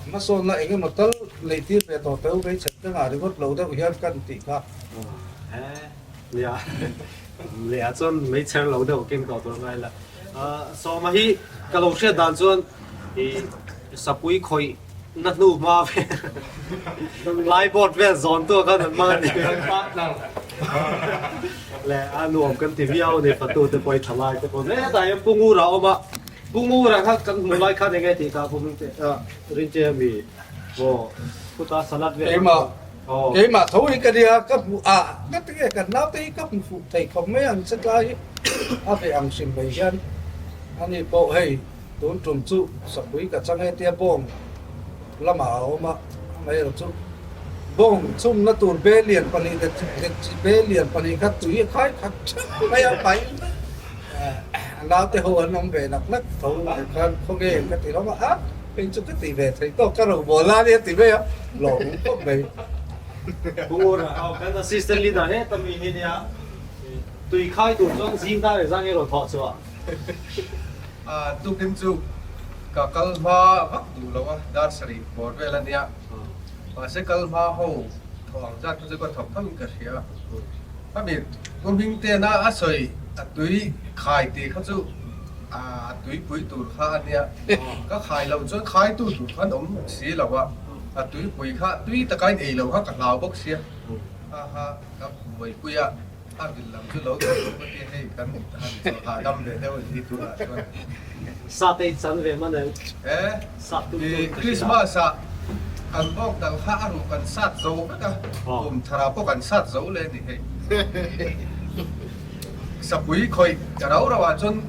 hmasawnna eng emaw tal lei tir ve tawh teu veichhet te ngah ringawt lo deuh hian kan tih kha. Nia, lehah chuan meichher lo deuh keng tawh tur ngai la. Sawma hi ka lo hriat dan chuan i sapui khawih na hnu hma vel lai board vel zawn tu khan an hmang a ni. Le a nuam kan ti viau a ni fatu te pawh i tha lai te pawh hetah hian Pu Ngura a awm a, Pu Ngura kha kan hmuh lai khan enge tih kha Pu Hmingte ah Rinche ami maw khuta salad vel Keimah keimah tho hi ka nia ka hmuh ah ka ti nge kan naute hi ka hmu fuh thei khawp mai ang che tlai hi a ve ang hrim mai hian ani pawh hei Tun tum chu sapui ka chang e tia bawng lamah a awm a, amaherawh chu bawng chhumna tur be lian pahnih leh chi be lian pahnih kha tui a khai khat theuh mai a, pai a naute ho an awm ve nak nak tho ang khan khawnge ka ti hlawm a, a kei chu ka ti ve thei tawk ka ro bawl a nia ti mai a, lawm awm khawp mai. Pu Ngura, aw kan assistant leader heta mi hi nia, tui khai tur chuan zing dar leh zang erawh thawh chhuah. Tukin chu ka kal hma vak duh lo a, dar sarih bawr vel a nia. Mahse kal hma ho thawh ang zat kha chu ka thawk tho in ka hria. Khami Pu Hmingtena a sawi a tui khai tih kha chu a tuipui tur kha a nia. Ka khai loh chuan khaitu tur khan awm si lo a, a tuipui kha tui taka in ei lo kha ka hlau bawk sia. Ha ha ka buaipui a. A vil lam chu lo thawk lo ka ti hei kan han chawlh hahdam ve deuh a ni tunah chuan. Sa te i chan ve man em? E, Christmas ah kan bawk dal kha a ruh kan sat zo vek a, kum thar ah pawh kan sat zo le ni hei. Sapui khawih ka rau rau ah chuan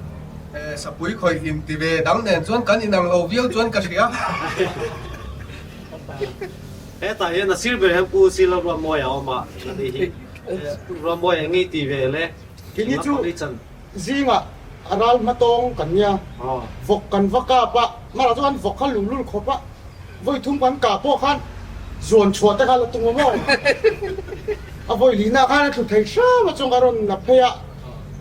sapui khawih in ti ve dang nen chuan kan inang lo viau chuan ka hria. Hetah hian a sir ber hian Pu Sila Ruatmawia a awm a, ani hi. Rambuai eng nge ti ve le? Kini chu zingah a ral hma tawng kan nia, vawk kan va kap a, hmarah chuan vawk kha luhlul khawp a, vawi thum kan kah pawh khan zuan chhuah te kha la tum a maw? A vawi lihna khan a tlu thei hram a chuan ka rawn la phei a,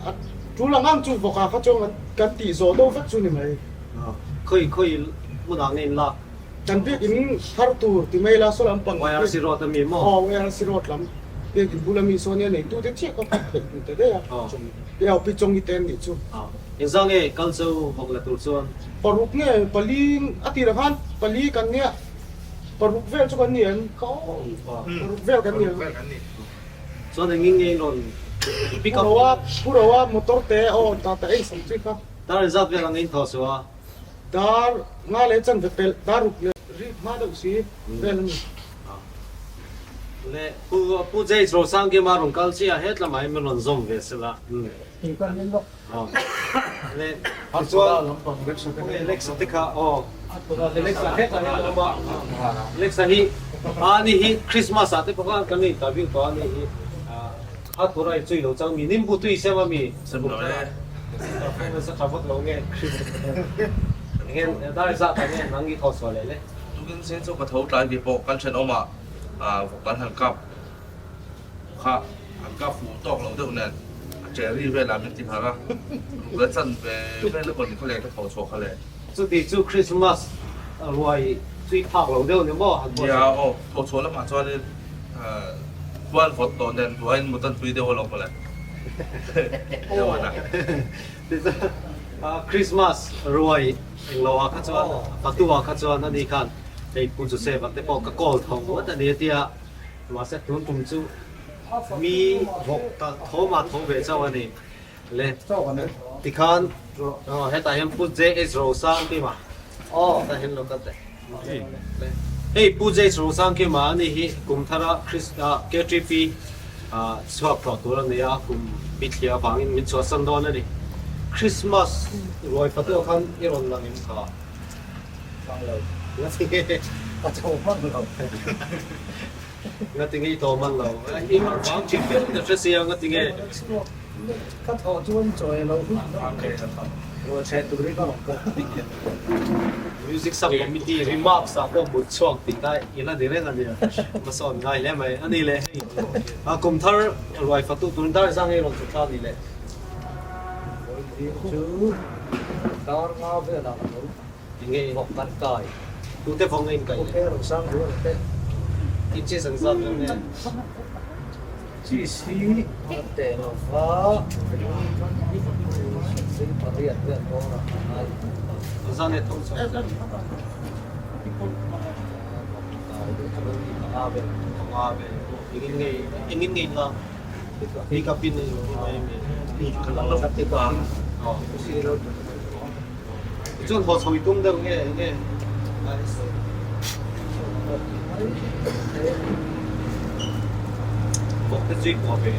a tul ang ang chu vawkah kha chuan kan tih zawh deuh vek chu ni mai. Khawi khawi hmunah nge in lak? Kan biakinn thar tur ti mai la saw lampang YRC road a mi maw? Aw YRC road lam biakinn bul a mi saw nia neitu te chiah kha khat theih tur ta daih a pi au pi chawngi te an nih chu. Engzah nge kal cho vawk la tur chuan? Paruk nge pali a tirah khan pali kan nia paruk vel chu kan ni em ka aw paruk vel kan ni a. Chuan engin nge rawn pick up? Pu Roa motor te aw tata ei sam chi kha. Dar engzat vel ang in thaw suh a? Dar nga leh chanve pelh, dar ruk leh rik hma deuh si vel a ni. Le Pu Pu Jage Rosangkima rawn kal chiah a, hetlamah hian min rawn zawm ve sela. Le tichuan Alexa te kha aw Alexa hetah hian a awm a, Alexa hi a ni hi Christmas ah te pawh khan kan interview tawh a ni hi. A tura i chui lo chang mi nimbu tui sem a mi? Sem lo e. Performance a tha vak lo nge? Enge dar zat ah nge nang i thaw chhuah leh le? Tukin zing chu ka tho tlai ve pawh kan thenawm ah vawk kan han kap kha an kap fuh tawk lo deuh nen a cherry vel ah min ti harh a, ruk la chan ve vel a pawn kha leh ka thaw chhuah kha le. Chuti chu Christmas ruai tui phak lo deuh ni maw han Nia aw, thaw chhuah lamah chuanin Khuan vawt tawh nen duain mut an tui deuh alawm mawle. Deuh a na. Tichuan Christmas ruai englo ah kha chuan fatu ah kha chuan ani khan hei Pu Joseph a te pawh ka call tho ngawt a ni a tia mahse tun tum chu mi vawk ta thawm ah tho ve chauh a ni le tikhan hetah hian Pu JH Rosangkima hetah hian lo kal teh. Hei Pu James Rosangkima a nih hi kum thara KTP chhuak tawh tur a ni a, kum bithliah avangin min chhuahsan dawn a ni. Christmas ruai fatu khan i rawn lang em kha? Lang lo. Ngatinge ka tho hman lo. Ngatinge i tho hman lo? I harh vang thin viau in ka hre sia, ngatinge? Ka thawh chuan chawi lo hun a rual chhe turin a awm ka. Music sub committee remarks ah pawh mut chhuak tih kha i la ni reng a nia, hmasawn ngai hle mai. A ni le hei a kum thar ruai fatu turin dar zang hi rawn chhuk thla a ni le. Vawiin chu dar nga velah ka lo. Enge vawk kan kai? Tute vawk nge in kai le? Awke Rosang rual te. In cheese an zat reng nge? Cheese hi a teh lo va, sawmhnih pariat vel bawr ah a ngai. Zan leh thawm chhuak zan. Panga vel, panga vel. Engin nge, engin nge in la? Pick up in mai mi. Pick up in. Chuan haw chho i tum deuh nge nge? Vawk te chu i kuah ve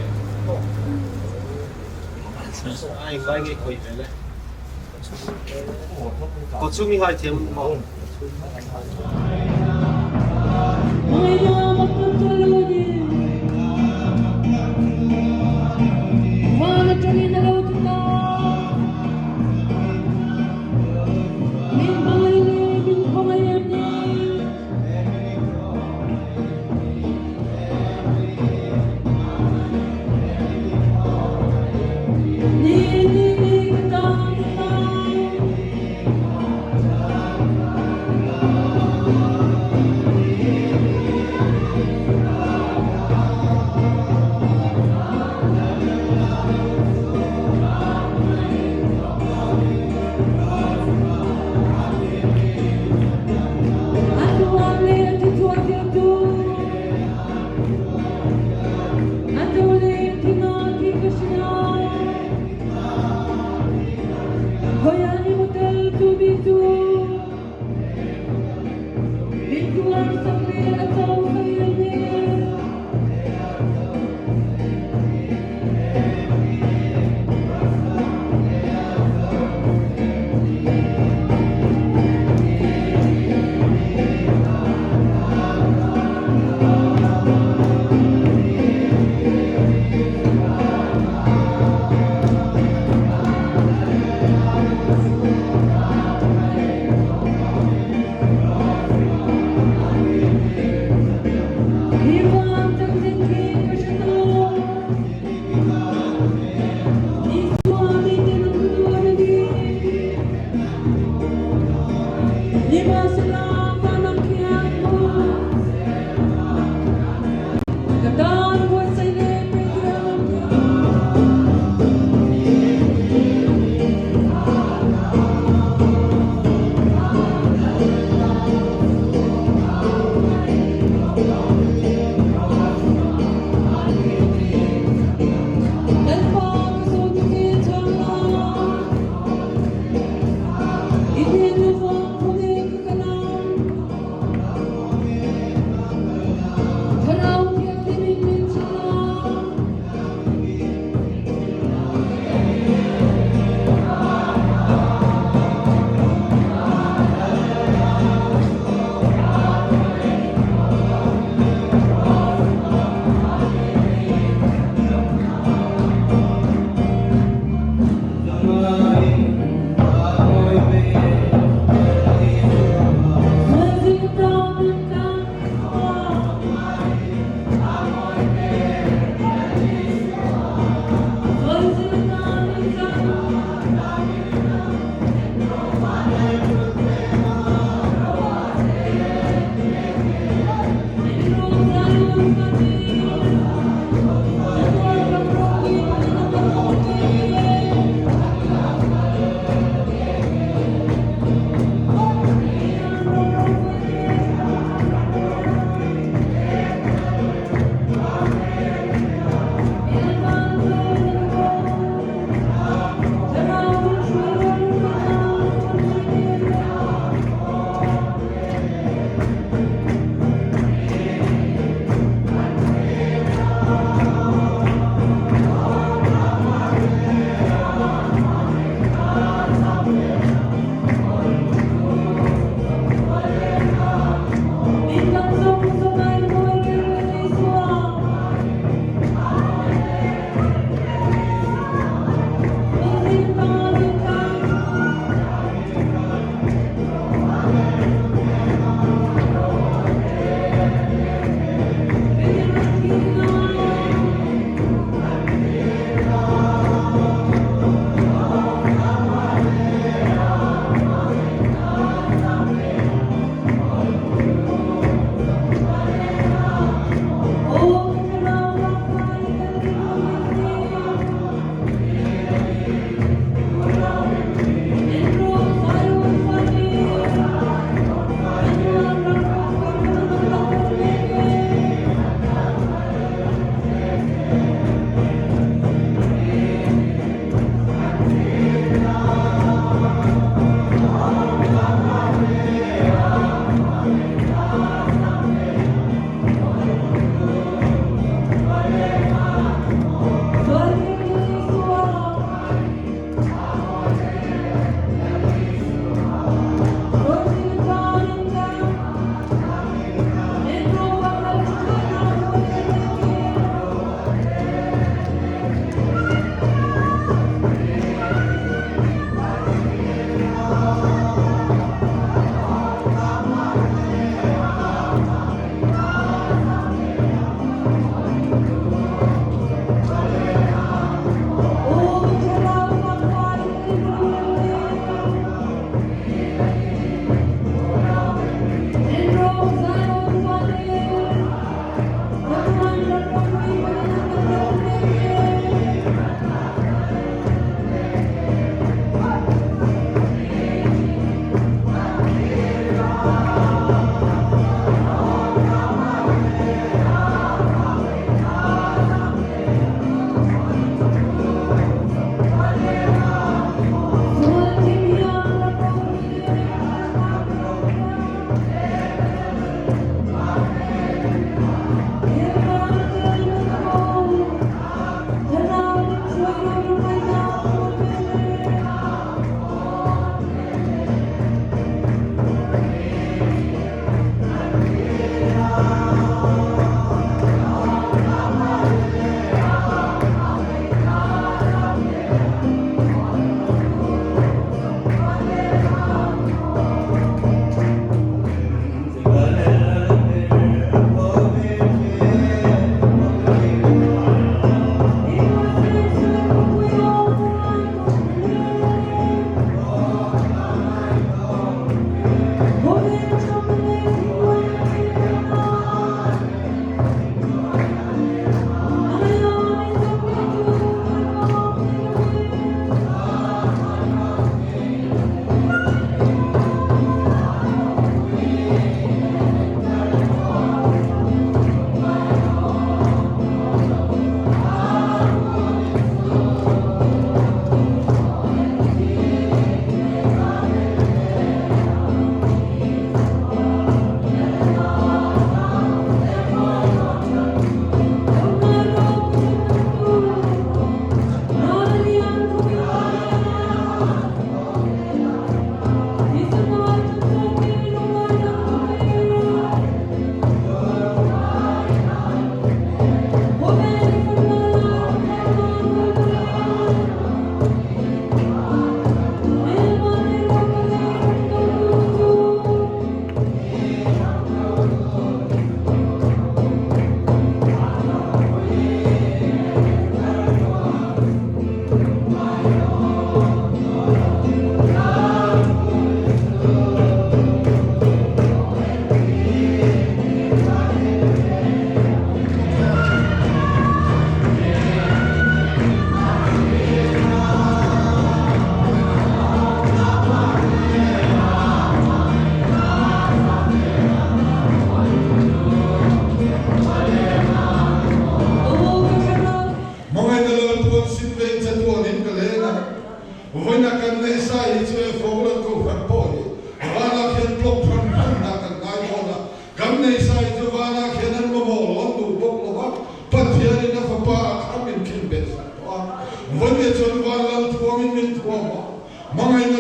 a englai nge khawih ve le? Kawchhung i hai thiam maw?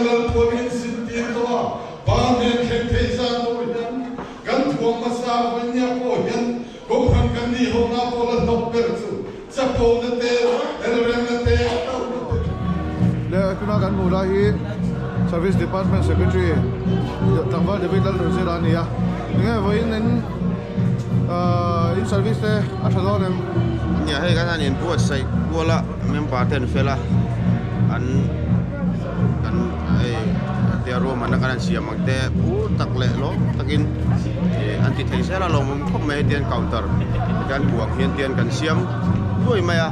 Lalpuan in sintir tawh a, Pa hnen thleng thei zan pawh hian kan thuam hmasa vawinia pawh hian Kohhran kan nih ho na pawh la hlawk ber chu chapona te, elremna te, hlauhna te. Le tuna kan hmuh lai hi Service Department Secretary Tlangval David Lalnunzira a ni a, enge vawiin in in service te a tha dawn em? Nia hei kan han inbuatsaih kual a, member te an fel a, an kan hei tia ruahmanna kan han siam ang te phur tak leh lawm takin ih an ti thei zel a lawmawm khawp mai hetiang counter kan buang hian tian kan siam nuai mai a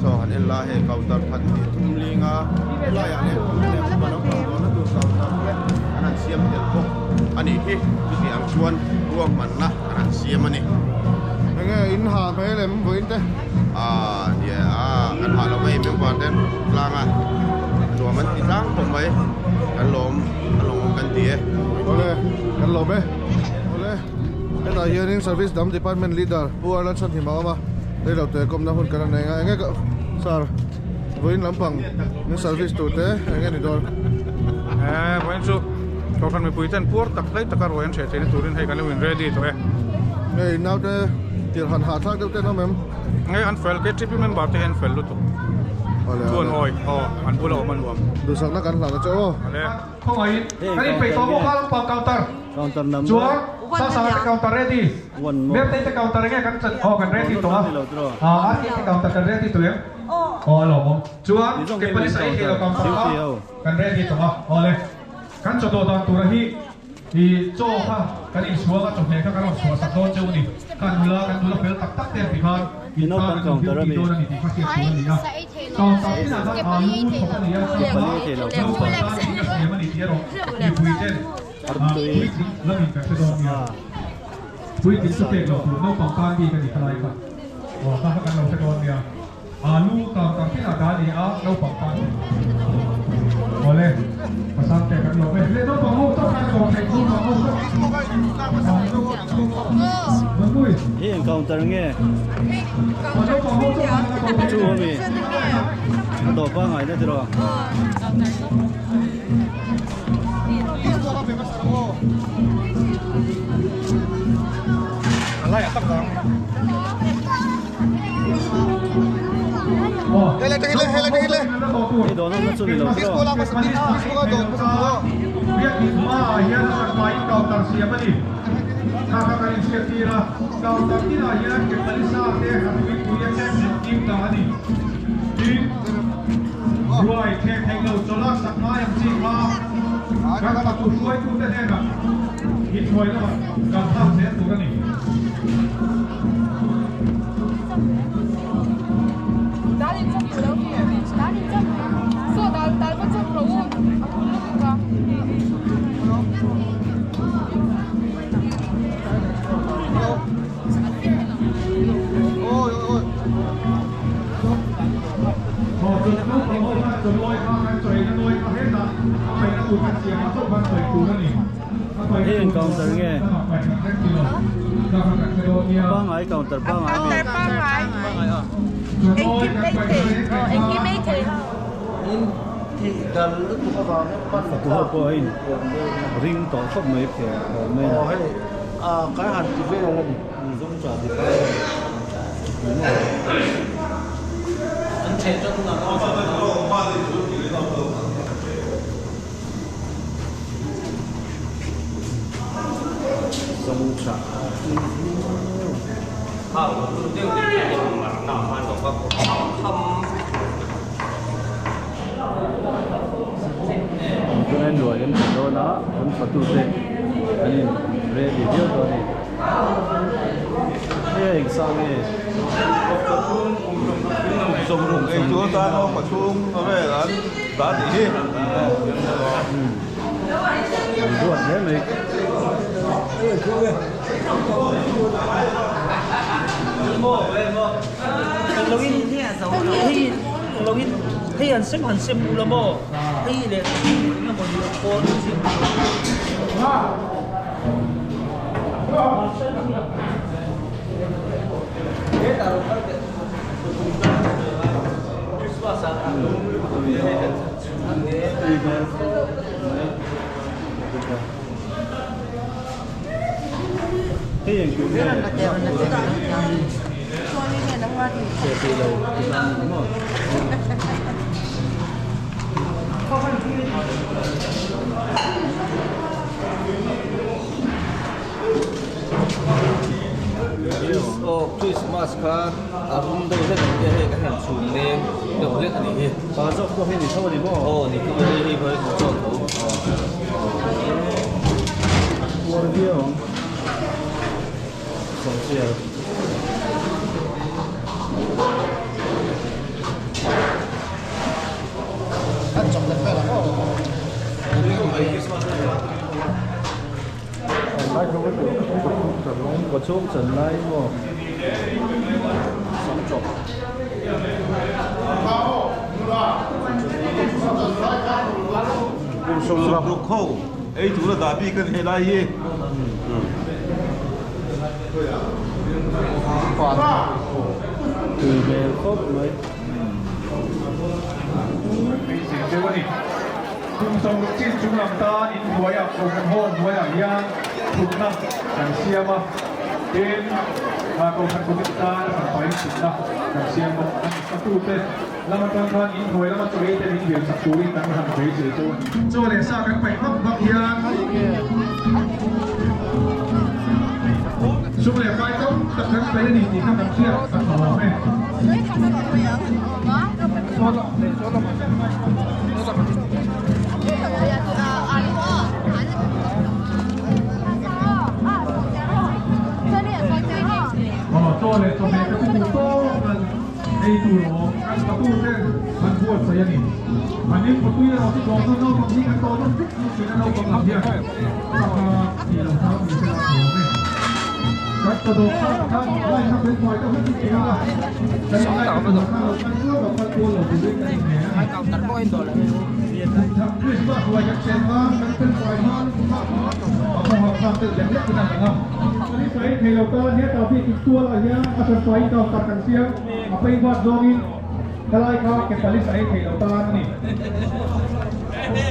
chaw han en la hei counter khat hnih thum linga helaiah leh lehkha lo kal dawrna tur counter te an han siam tel bawk a nih hi chuti ang chuan ruahmanna an han siam a ni. Enge in ha hmel em vawiin te? Aaa nia aa kan ha lo mai member te an ruk tlang a nuam an ti tlang khawp mai kan lawm a lawmawm kan ti e. Awle kan lawm e. Awle hetah hianin service dam department leader Pu Arlan Chhanhim a awm a rei lo te kawmna hun kan rawn nei ang a enge sir vawiin lampang min service tur te enge ni dawn? Eee vawiin chu kohhran mipui ten puar tak hlei taka ruai an hreh theihna turin hei kan lo in ready tawh e. Hei naute tirh han hahthlak deuh ten awm em? Nge an fel KTP member te hi an fel lutuk. Chuan awi aw an bula awm a nuam. Duhsakna kan hlan a che aw. Ale. Khawngaihin kan inpeih tawh bawk a lampang counter chuan Sasanga te counter ready Mertei te counter enge kan chan aw kan ready tawh a RK te counter kan ready tawh em aw a lawmawm chuan ke police a ei theilo counter kha kan ready tawh a awle kan chaw dawh dan tura hi I chaw kha kan inchhuang a, chawhmeh kha kan rawn chhuah sak dawn cheu a ni. Kan nula, kan nula fel tak tak te an ti khan in tan an inhlim tih dawn a ni tih kha hriat tur a ni a. Counter tinah khan alu thawk a ni a, sangha naupang tan tih a siam a ni tih erawh mipui ten puitling lamin kan hre dawn nia. Puitling chu pek loh tur naupang tan bik a ni khalai kha. Aw kha kha kan lo hre dawn nia. Alu counter tinah dah a ni a, naupang tan Awle, pasal te kan lawm e. Le naupang ho chauh khan lawm theih naupang ho chauh. Nangmui. Hi eng counter nge? Naupang ho chauh khan lawm theih. Chu ami. A dawh pangai na tiraw. Hei dawn awmna chu ni lo tiraw. Hei eng counter nge? Pangai counter pangai mi. Pangai a. Engkim ei thei. Engkim ei thei. In tih dal lutuk avangin hman Fatu ho pawh a in ring tawh khawp mai pheh phawh mai a. Aw hei a kan han ti vel a ni. Zawng chah dik a An theh tan hunah Zawng chah. Chuan ruai kan thlen dawn a, kan fatute an in ready viau dawn a ni. Hei a engsa nge? Sawmruk ei tur atan aw pathum vel an dah tih hi. An ruat hle mai. Tui hmel khawp mai. Hei engkim nge? Chhe thei lo tihna a ni maw? Aw Christmas kha a rum deuh hlek ang te hei kan han chhum mek deuh hlek a nih hi. Pa zawk pawh hi ni tho a ni maw? Aw ni tho a ni hei pawh hi kan chaw tho. Puar viau ang. Sawmsial. An chocolate vel ang aw. Kawchhung chan lai maw sam chawp. Kum 60 ho ei tura dah bik a ni helai hi. Tui hmel khawp mai. Deuh a ni. Kum 60 chin chung lam tan inhnuaiah Kohhran Hall hnuaiah hian thutna kan siam a, tin Kohhran Committee tan a hranpain thutna kan siam bawk a ni. Fatute lam atang khan inhnuai lama chaw ei te min dil sak turin kan han beisei chu a ni. Chaw leh sa kan paih vak vak hian sum leh pai tam tak kan paih a ni tih kha kan hriat a tha awm e. Chaw leh chawhmeh te chu duh tawk an ei tur awm kan fatu ten an buatsaih a ni. An in pawtui erawh chu dawm nawn naupang hi kan tawh nawn vek hnu thin a naupang lam hian sangha tih lo hram ni sela a awm e. Kan tawdawk kha khan line kha fel fai deuh hlek in tih ila kan in line na tur khan lo kal kual lo kal kual lo turin kan inhnen a ni. Kumthak Christmas ruai kan chen khan kan fel fai hma lutuk a, a kawngah khan tel lek lek in a lang a. Kan in sawi thei lo tan hetah bik in tual ah hian a hran faiin counter kan siam a pei vat zawngin helai kha ke pali sa ei thei lo tan a ni.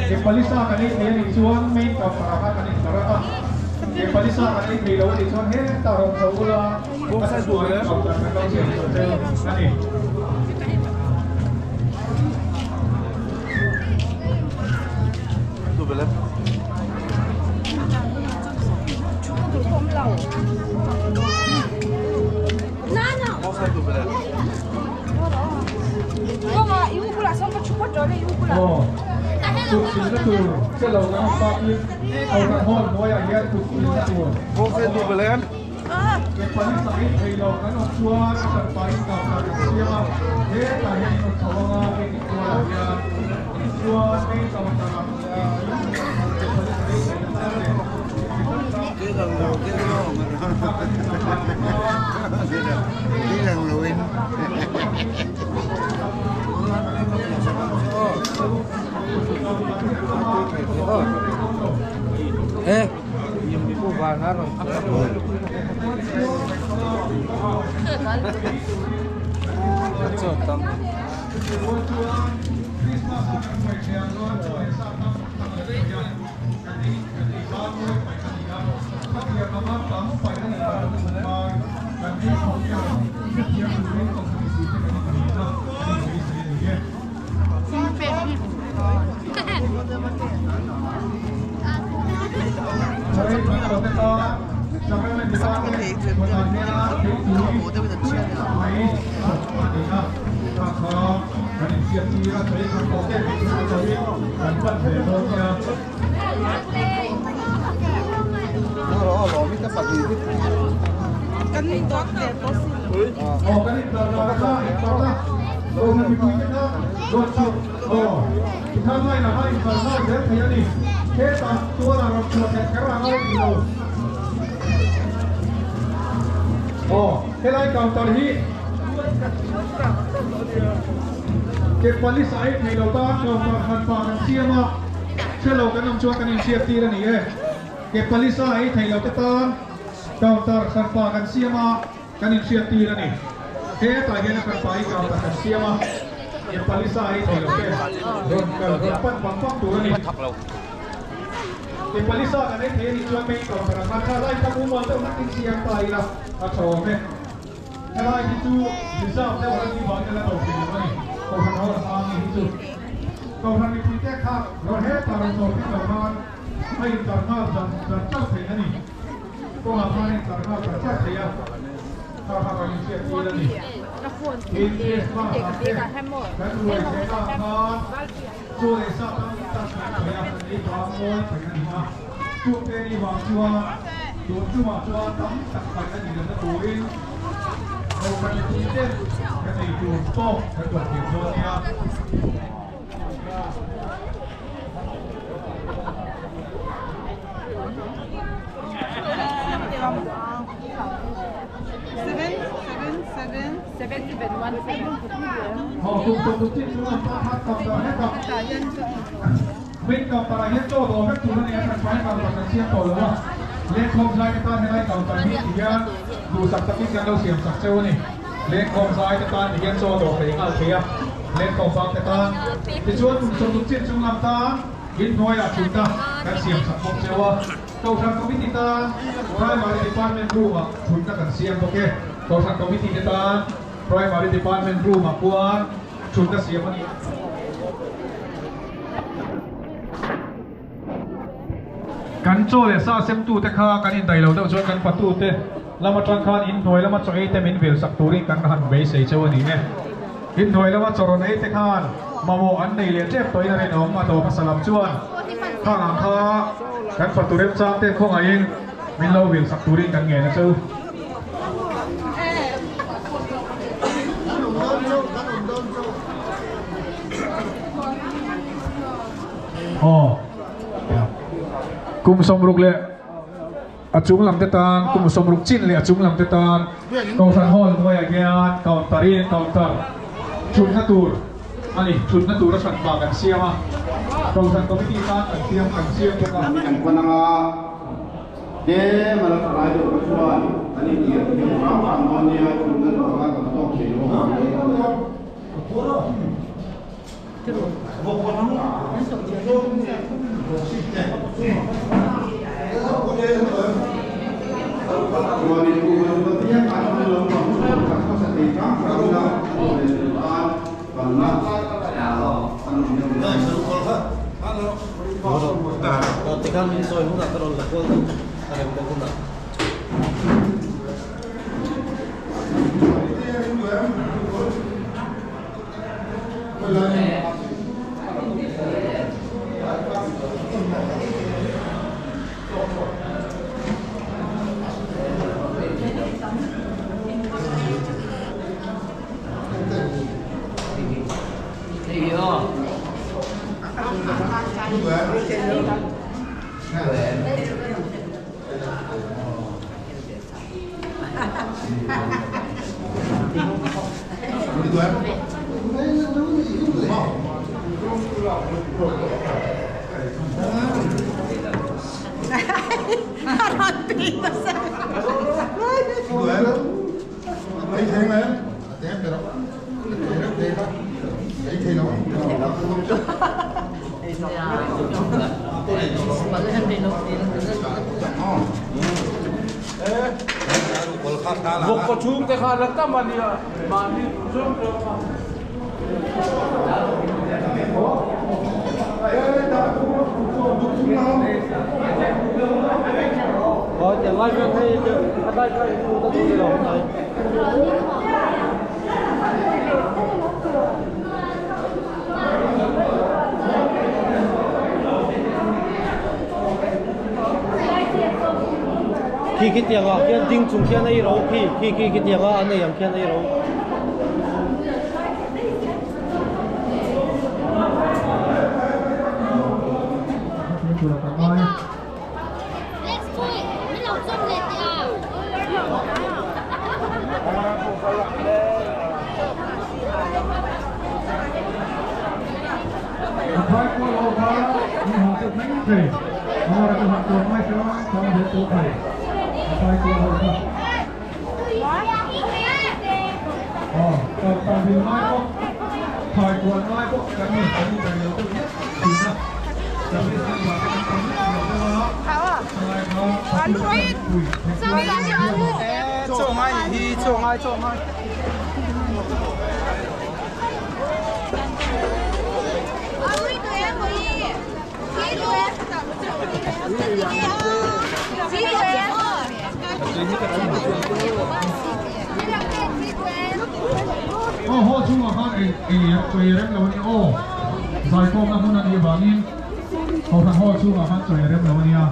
Ke pali sa kan ei thei a nih chuan main counter ah khan kan intlar a, ke pali sa kan ei thei lo a nih chuan hetah rawn chho ula a hran faiin counter kan lo siam chho cheu a ni. Kut silna tur che lo kan awm takin Kohhran Hall hnuaiah hian kut silna tur ke pali sak in thei lo kan awm chuan a hran pahin counter kan siam a, hetah hian in awm chho anga meeting tualah hian tichuan main counter ah engkim ke pali sak in thei lo tan leh Helai counter hi ke pali sa ei thei lo tan counter khat pa kan siam a, hrelo kan awm chuan kan inhriat tir a ni e. Ke pali sa ei thei lo te tan counter khat pa kan siam a, kan inhriat tir a ni. Hetah hian a khat pa hi counter kan siam a. Nepali sa ei thei lo te rawn kal rawn pan pang pang tur a ni. Nepali sa kan ei thei a nih chuan main counter ah khan tha lai kha mumal deuh hlek in siam ta ila a tha awm e. Helai hi chu reserve deuh a nih vangin a la to thei lo a ni. Kohhran ho a sang hi chu Kohhran mipui te kha rawn heta rawn chawl thei lo khan a intlar nghal zan zan chauh theih a ni. Kawngah khan a intlar nghal zan chauh theih a, kha kha kan inhriat tir a ni. Tin, Christmas ah te kan ruai theihna ah khan chaw leh sa tam tak kan paih a, kan ei vang mawi paih a ni a. Chungte ni vang chuan tun tumah chuan tam tak paih a nih lohna turin Kohhran mipui te kan ei tur tawk kan tuah thiam dawn nia. Main counter ah hian chaw dawr vek tur a nei a, hran fai counter kan siam tawh lo a, lengkhawm zai te tan helai counter hi ti hian duhsak takin kan lo siam sak cheu a ni. Lengkhawm zai te tan ti hian chaw dawr thei nghal thei a, lengkhawm bang te tan tichuan kum sawmruk chin chung lam tan inhnuaiah thutna kan siam sak bawk cheu a, Kohhran Committee tan Primary Department room ah thutna kan siam bawk e. Kohhran Committee te tan Primary Department room ah khuan thutna siam a ni. Kan chaw leh sa semtute kha kan indaih lo deuh chuan kan patute lam atang khan inhnuai lama chaw ei te min vil sak turin kan han beisei cheu a ni e. Inhnuai lama chaw rawn ei te khan mamawh an nei leh tep tawhin a rinawm a tawp hmasa lam chuan khang ang kha kan fatu remchang te khawngaihin min lo vil sak turin kan ngen a cheu. Aw kum sawmruk leh a chung lam te tan kum sawmruk chin leh a chung lam te tan Kohhran hall hnuaiah hian counter in counter thutna tur a ni thutna tur a hran pa kan siam a Kohhran committee tan kan siam kan siam bawk a. Kan pawn anga tlem a la tha lai deuh kha chuan an intiam thiam hram hram dawn nia thutna tur anga kan tawk thei lo ang. Tikhan min sawi hunah ka rawn la kual deuh a rem bawk hunah. Vawk kaw chhung te kha la tam a nia mahni zawng zawng a. Khi khi tiang ah khian ding chung khian ei ro khi khi khi khi tiang a an ei ang khian ei ro. Thlai kual ngai pawh kan ni, kan indaih lo deuh hlek thin a. Service member te kan tam lek lo deuh a, thalai kha fatu te kan pui theih chuan kan inhriat ni. Aw haw chungah khan ei ei rem lo a ni aw zaikhawmna hmun a nih avangin kohhran haw chungah khan chawi a rem lo a nia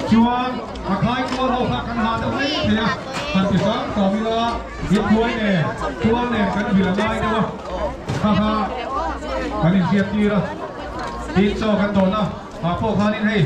chuan a khai kual ho kha kan ha deuh mai thei a han ti hram hram ila inhnuai nen tual nen kan vil a ngai deuh a kha kha kan inhriat tir a tin chaw kan dawn a ah pawh khanin hei.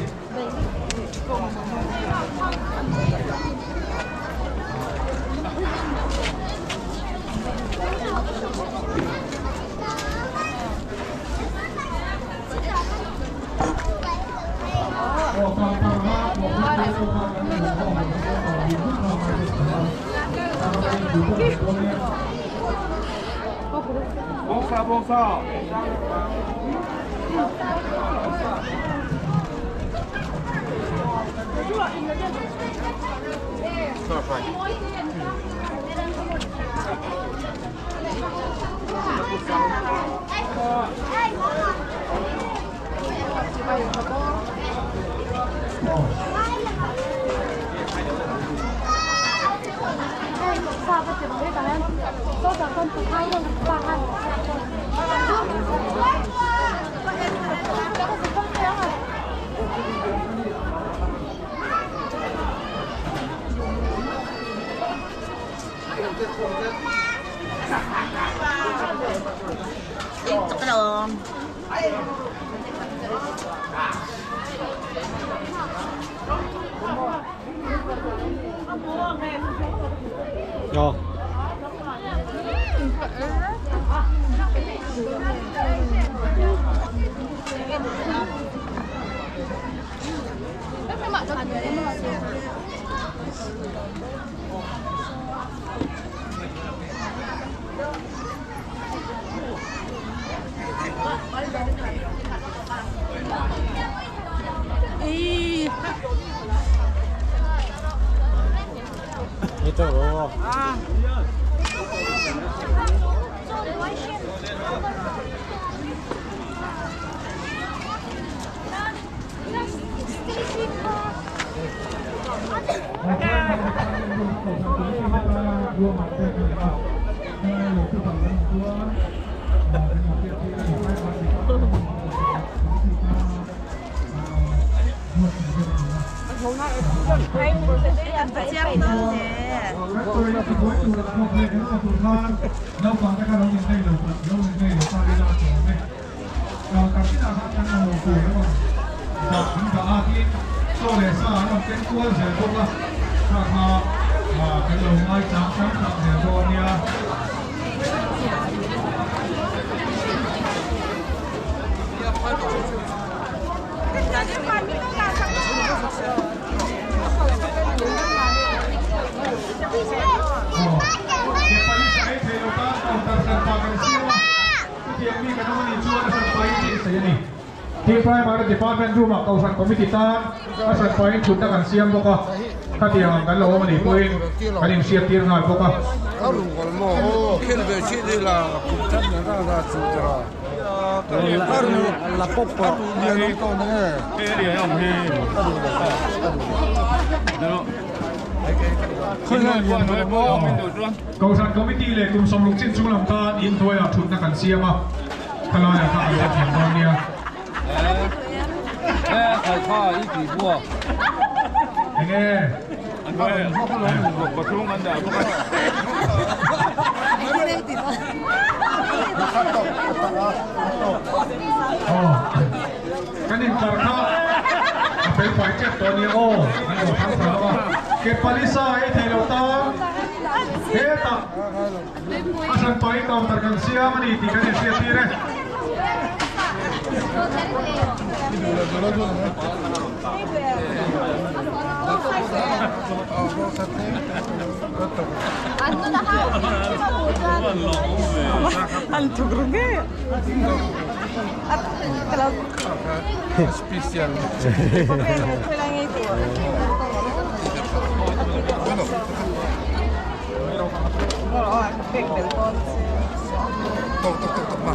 Tin Primary Department room ah Kohhran Committee tan a hranpain thutna kan siam bawk a, khatiang ang kan lo awm a nih pawhin kan inhriat tir nghal bawk a. Kohhran Committee leh kum sawmruk chin chung lam tan inhnuaiah thutna kan siam a. Khalai ah kha kan va thiam dawn nia. Enge? Aw kan intlar kha a fel fai tep tawh nia aw an lo thang thla lo a. Ke palisa ei thei lo tan hetah A hranpai counter kan siam a ni tih kan inhriat tir e. An thuk ru nge. Special. Tok tok tok tok ma.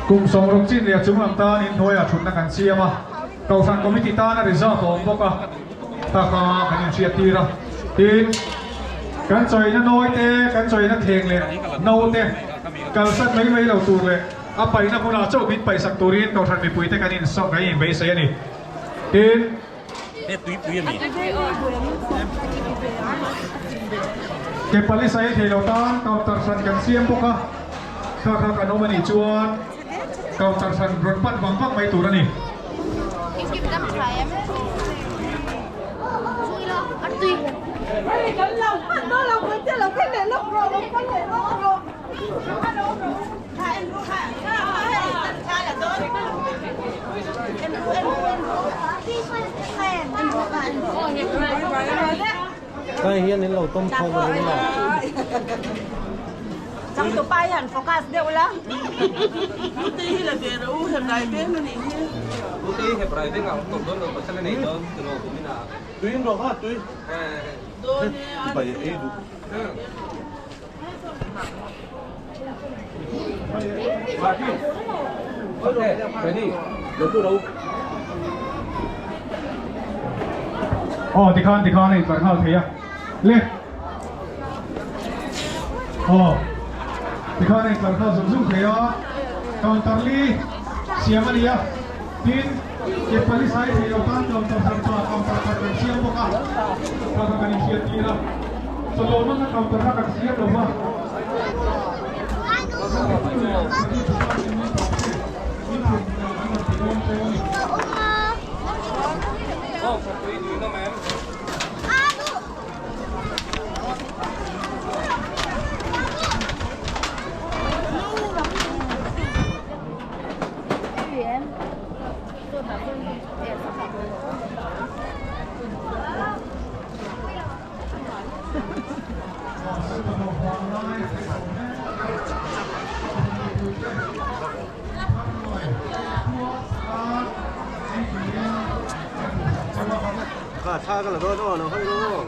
Kum sawmruk chin leh a chung lam tan inhnuaiah thutna kan siam a, Kohhran Committee tana reserve a awm bawk a, taka kan inhriat tir a. Tin, kan chawina nawi te, kan chawina thleng leh no te kalsan mai mai lo tur leh a paihna hmunah chauh min paihsak turin Kohhran mipuite kan kan inbeisei a ni. Tin, Ke pali sai thei lo tan counter hran kan siam bawk a, kha kha kan awm a nih chuan counter hran rawn pan vang vang mai tur a ni. Kai hian in lo tawm khawm a ring lo. Changtupa hi han focus deuh la. Pute hi la ve rawh u, Hebrai veng a nih hi. Pute hi Hebrai veng ah awm tawh dawn lo, pasal a nei dawn tiraw kumin ah. Tui in rawh kha tui. Dawn e a. Bai ei duh. Aw tikhan tikhan a intlar nghal thei a le aw tikhan a intlar nghal zung zung thei a counter li siam a ni a tin ke pali sai thei lo tan counter hran pa counter khat kan siam bawk a kha kha kan inhriat tir a chawlawm atna counter kha kan siam lo va. Kha thla ka la dawn aw lo hawi rawh aw.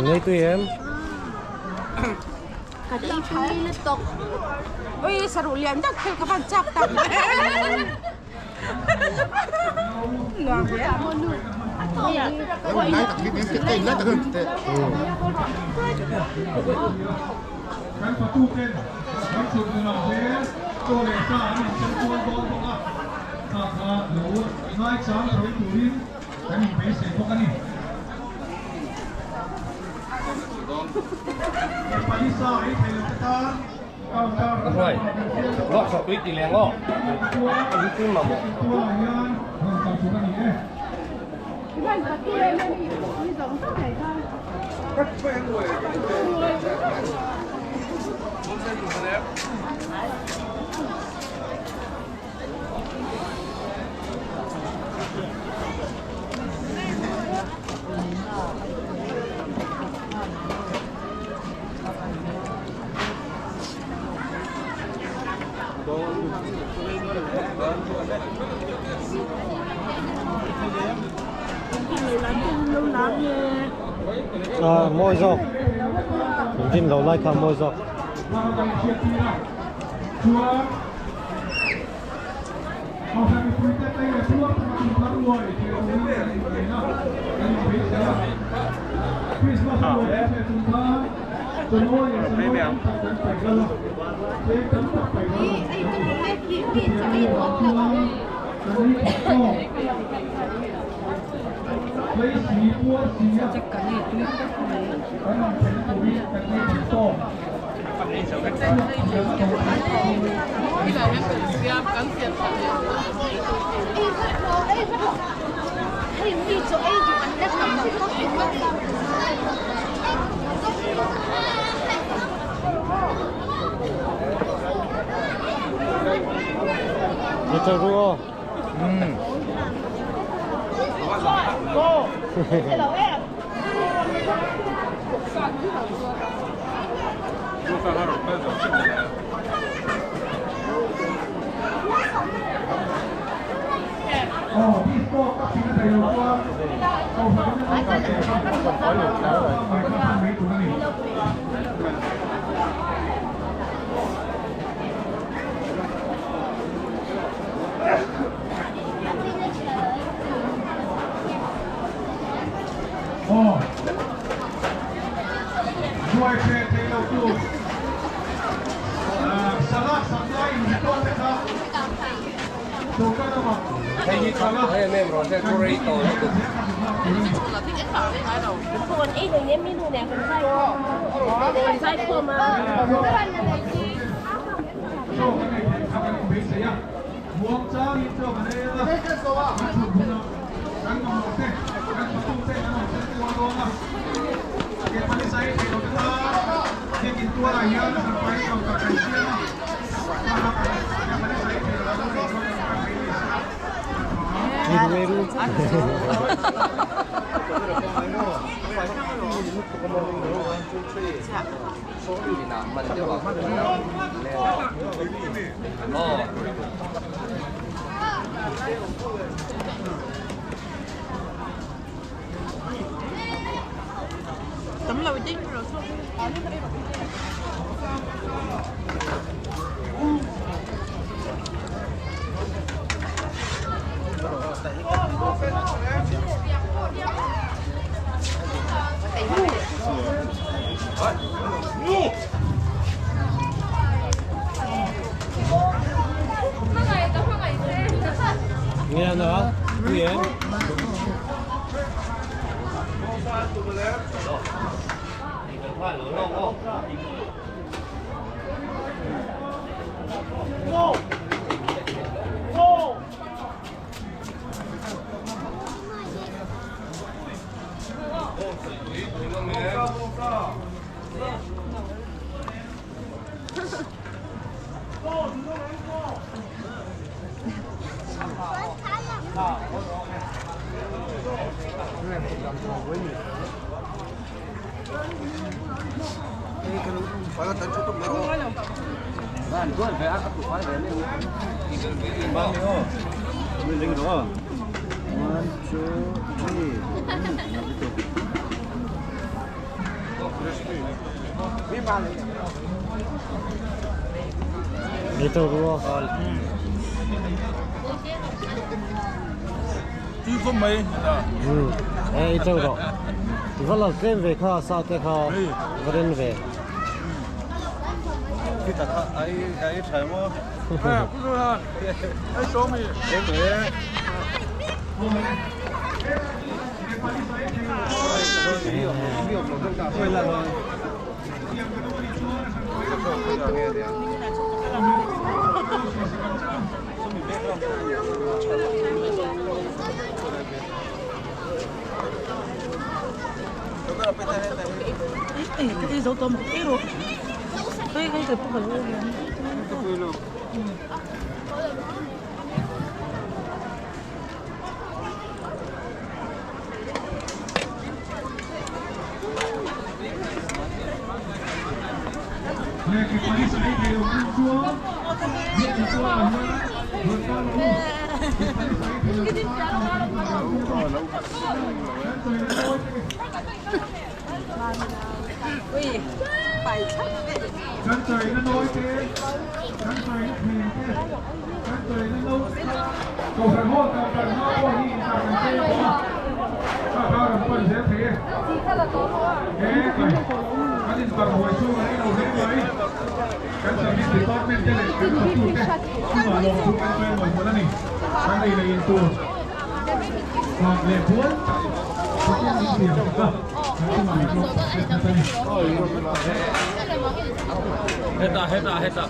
Nei tui em? Ka ei tui lutuk. Ui saruh lian deuh thil ka van chak tak. Nuam ve a. Kan fatuten kan chhun nunah te chaw leh sa an inchen kual dawn bawk a, kha kha lo ngaichang thei turin kan inbeisei bawk a ni. Palisa ei thei lo te tan counter Ruai, lawk chho tui ti leng aw. An tui mamawh. Tualah hian rawn kal tur a ni e. A mawi zawk in rin lo lai kha a mawi zawk. Kan chawina nawi te, kan chawina thleng te, kan chawina no te kha Kohhran hall counter hma pawh hi intar kan chei bawk a, kha kha rawn pan zel thei e. He kai kan intar buai chhung a rei lo hle mai. Kan service department te leh kan hotute chungah lawmthu kan sawi mawlh mawlh a ni. Kan ei leh in tur nghah leh buai tak takin min siam sak a, kan chungah hi tlawm tak zet nat a ni. Hetah hetah hetah.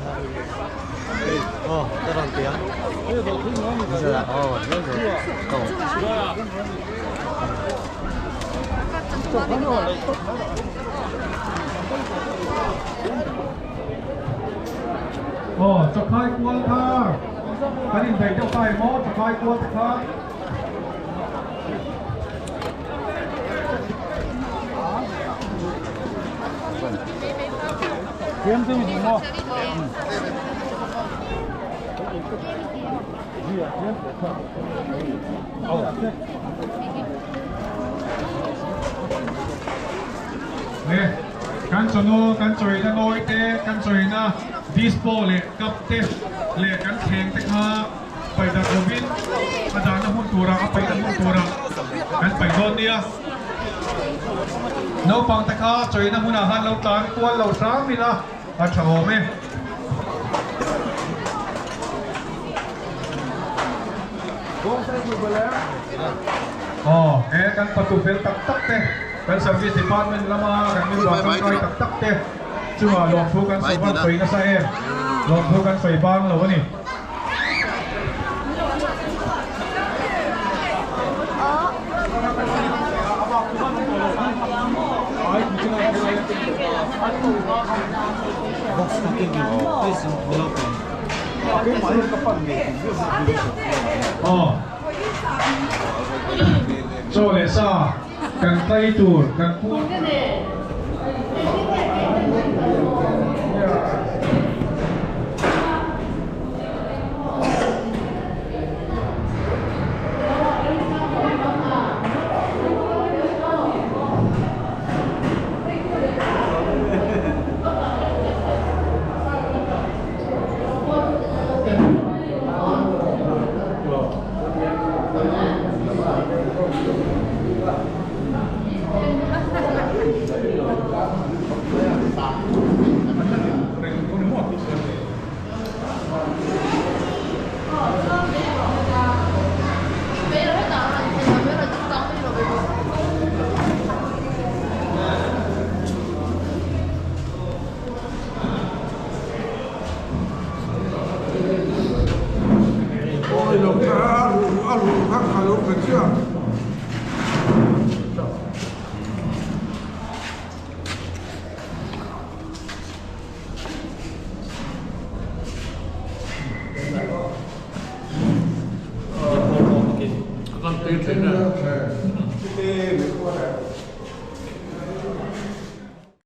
Aw ka rawn ti a. Aw Aw chakai kual kha kan indaih deuh ta em aw chakai kual te kha. Le kan chawhnu kan chawina nawi te kan chawina dispo leh cup te leh kan thleng te kha paih darh lovin a dahna hmun turah a paihna hmun turah kan paih dawn nia. Naupang te kha chawina hmunah khan lo tlan kual lo hram ila a tha awm e. Aw he kan fatu fel tak tak te kan service department lama kan member tangkai tak tak te chungah lawmthu kan sawi bang sawi nasa em lawmthu kan sawi bang lo a ni. Aw chaw leh sa kan tlai tur kan puar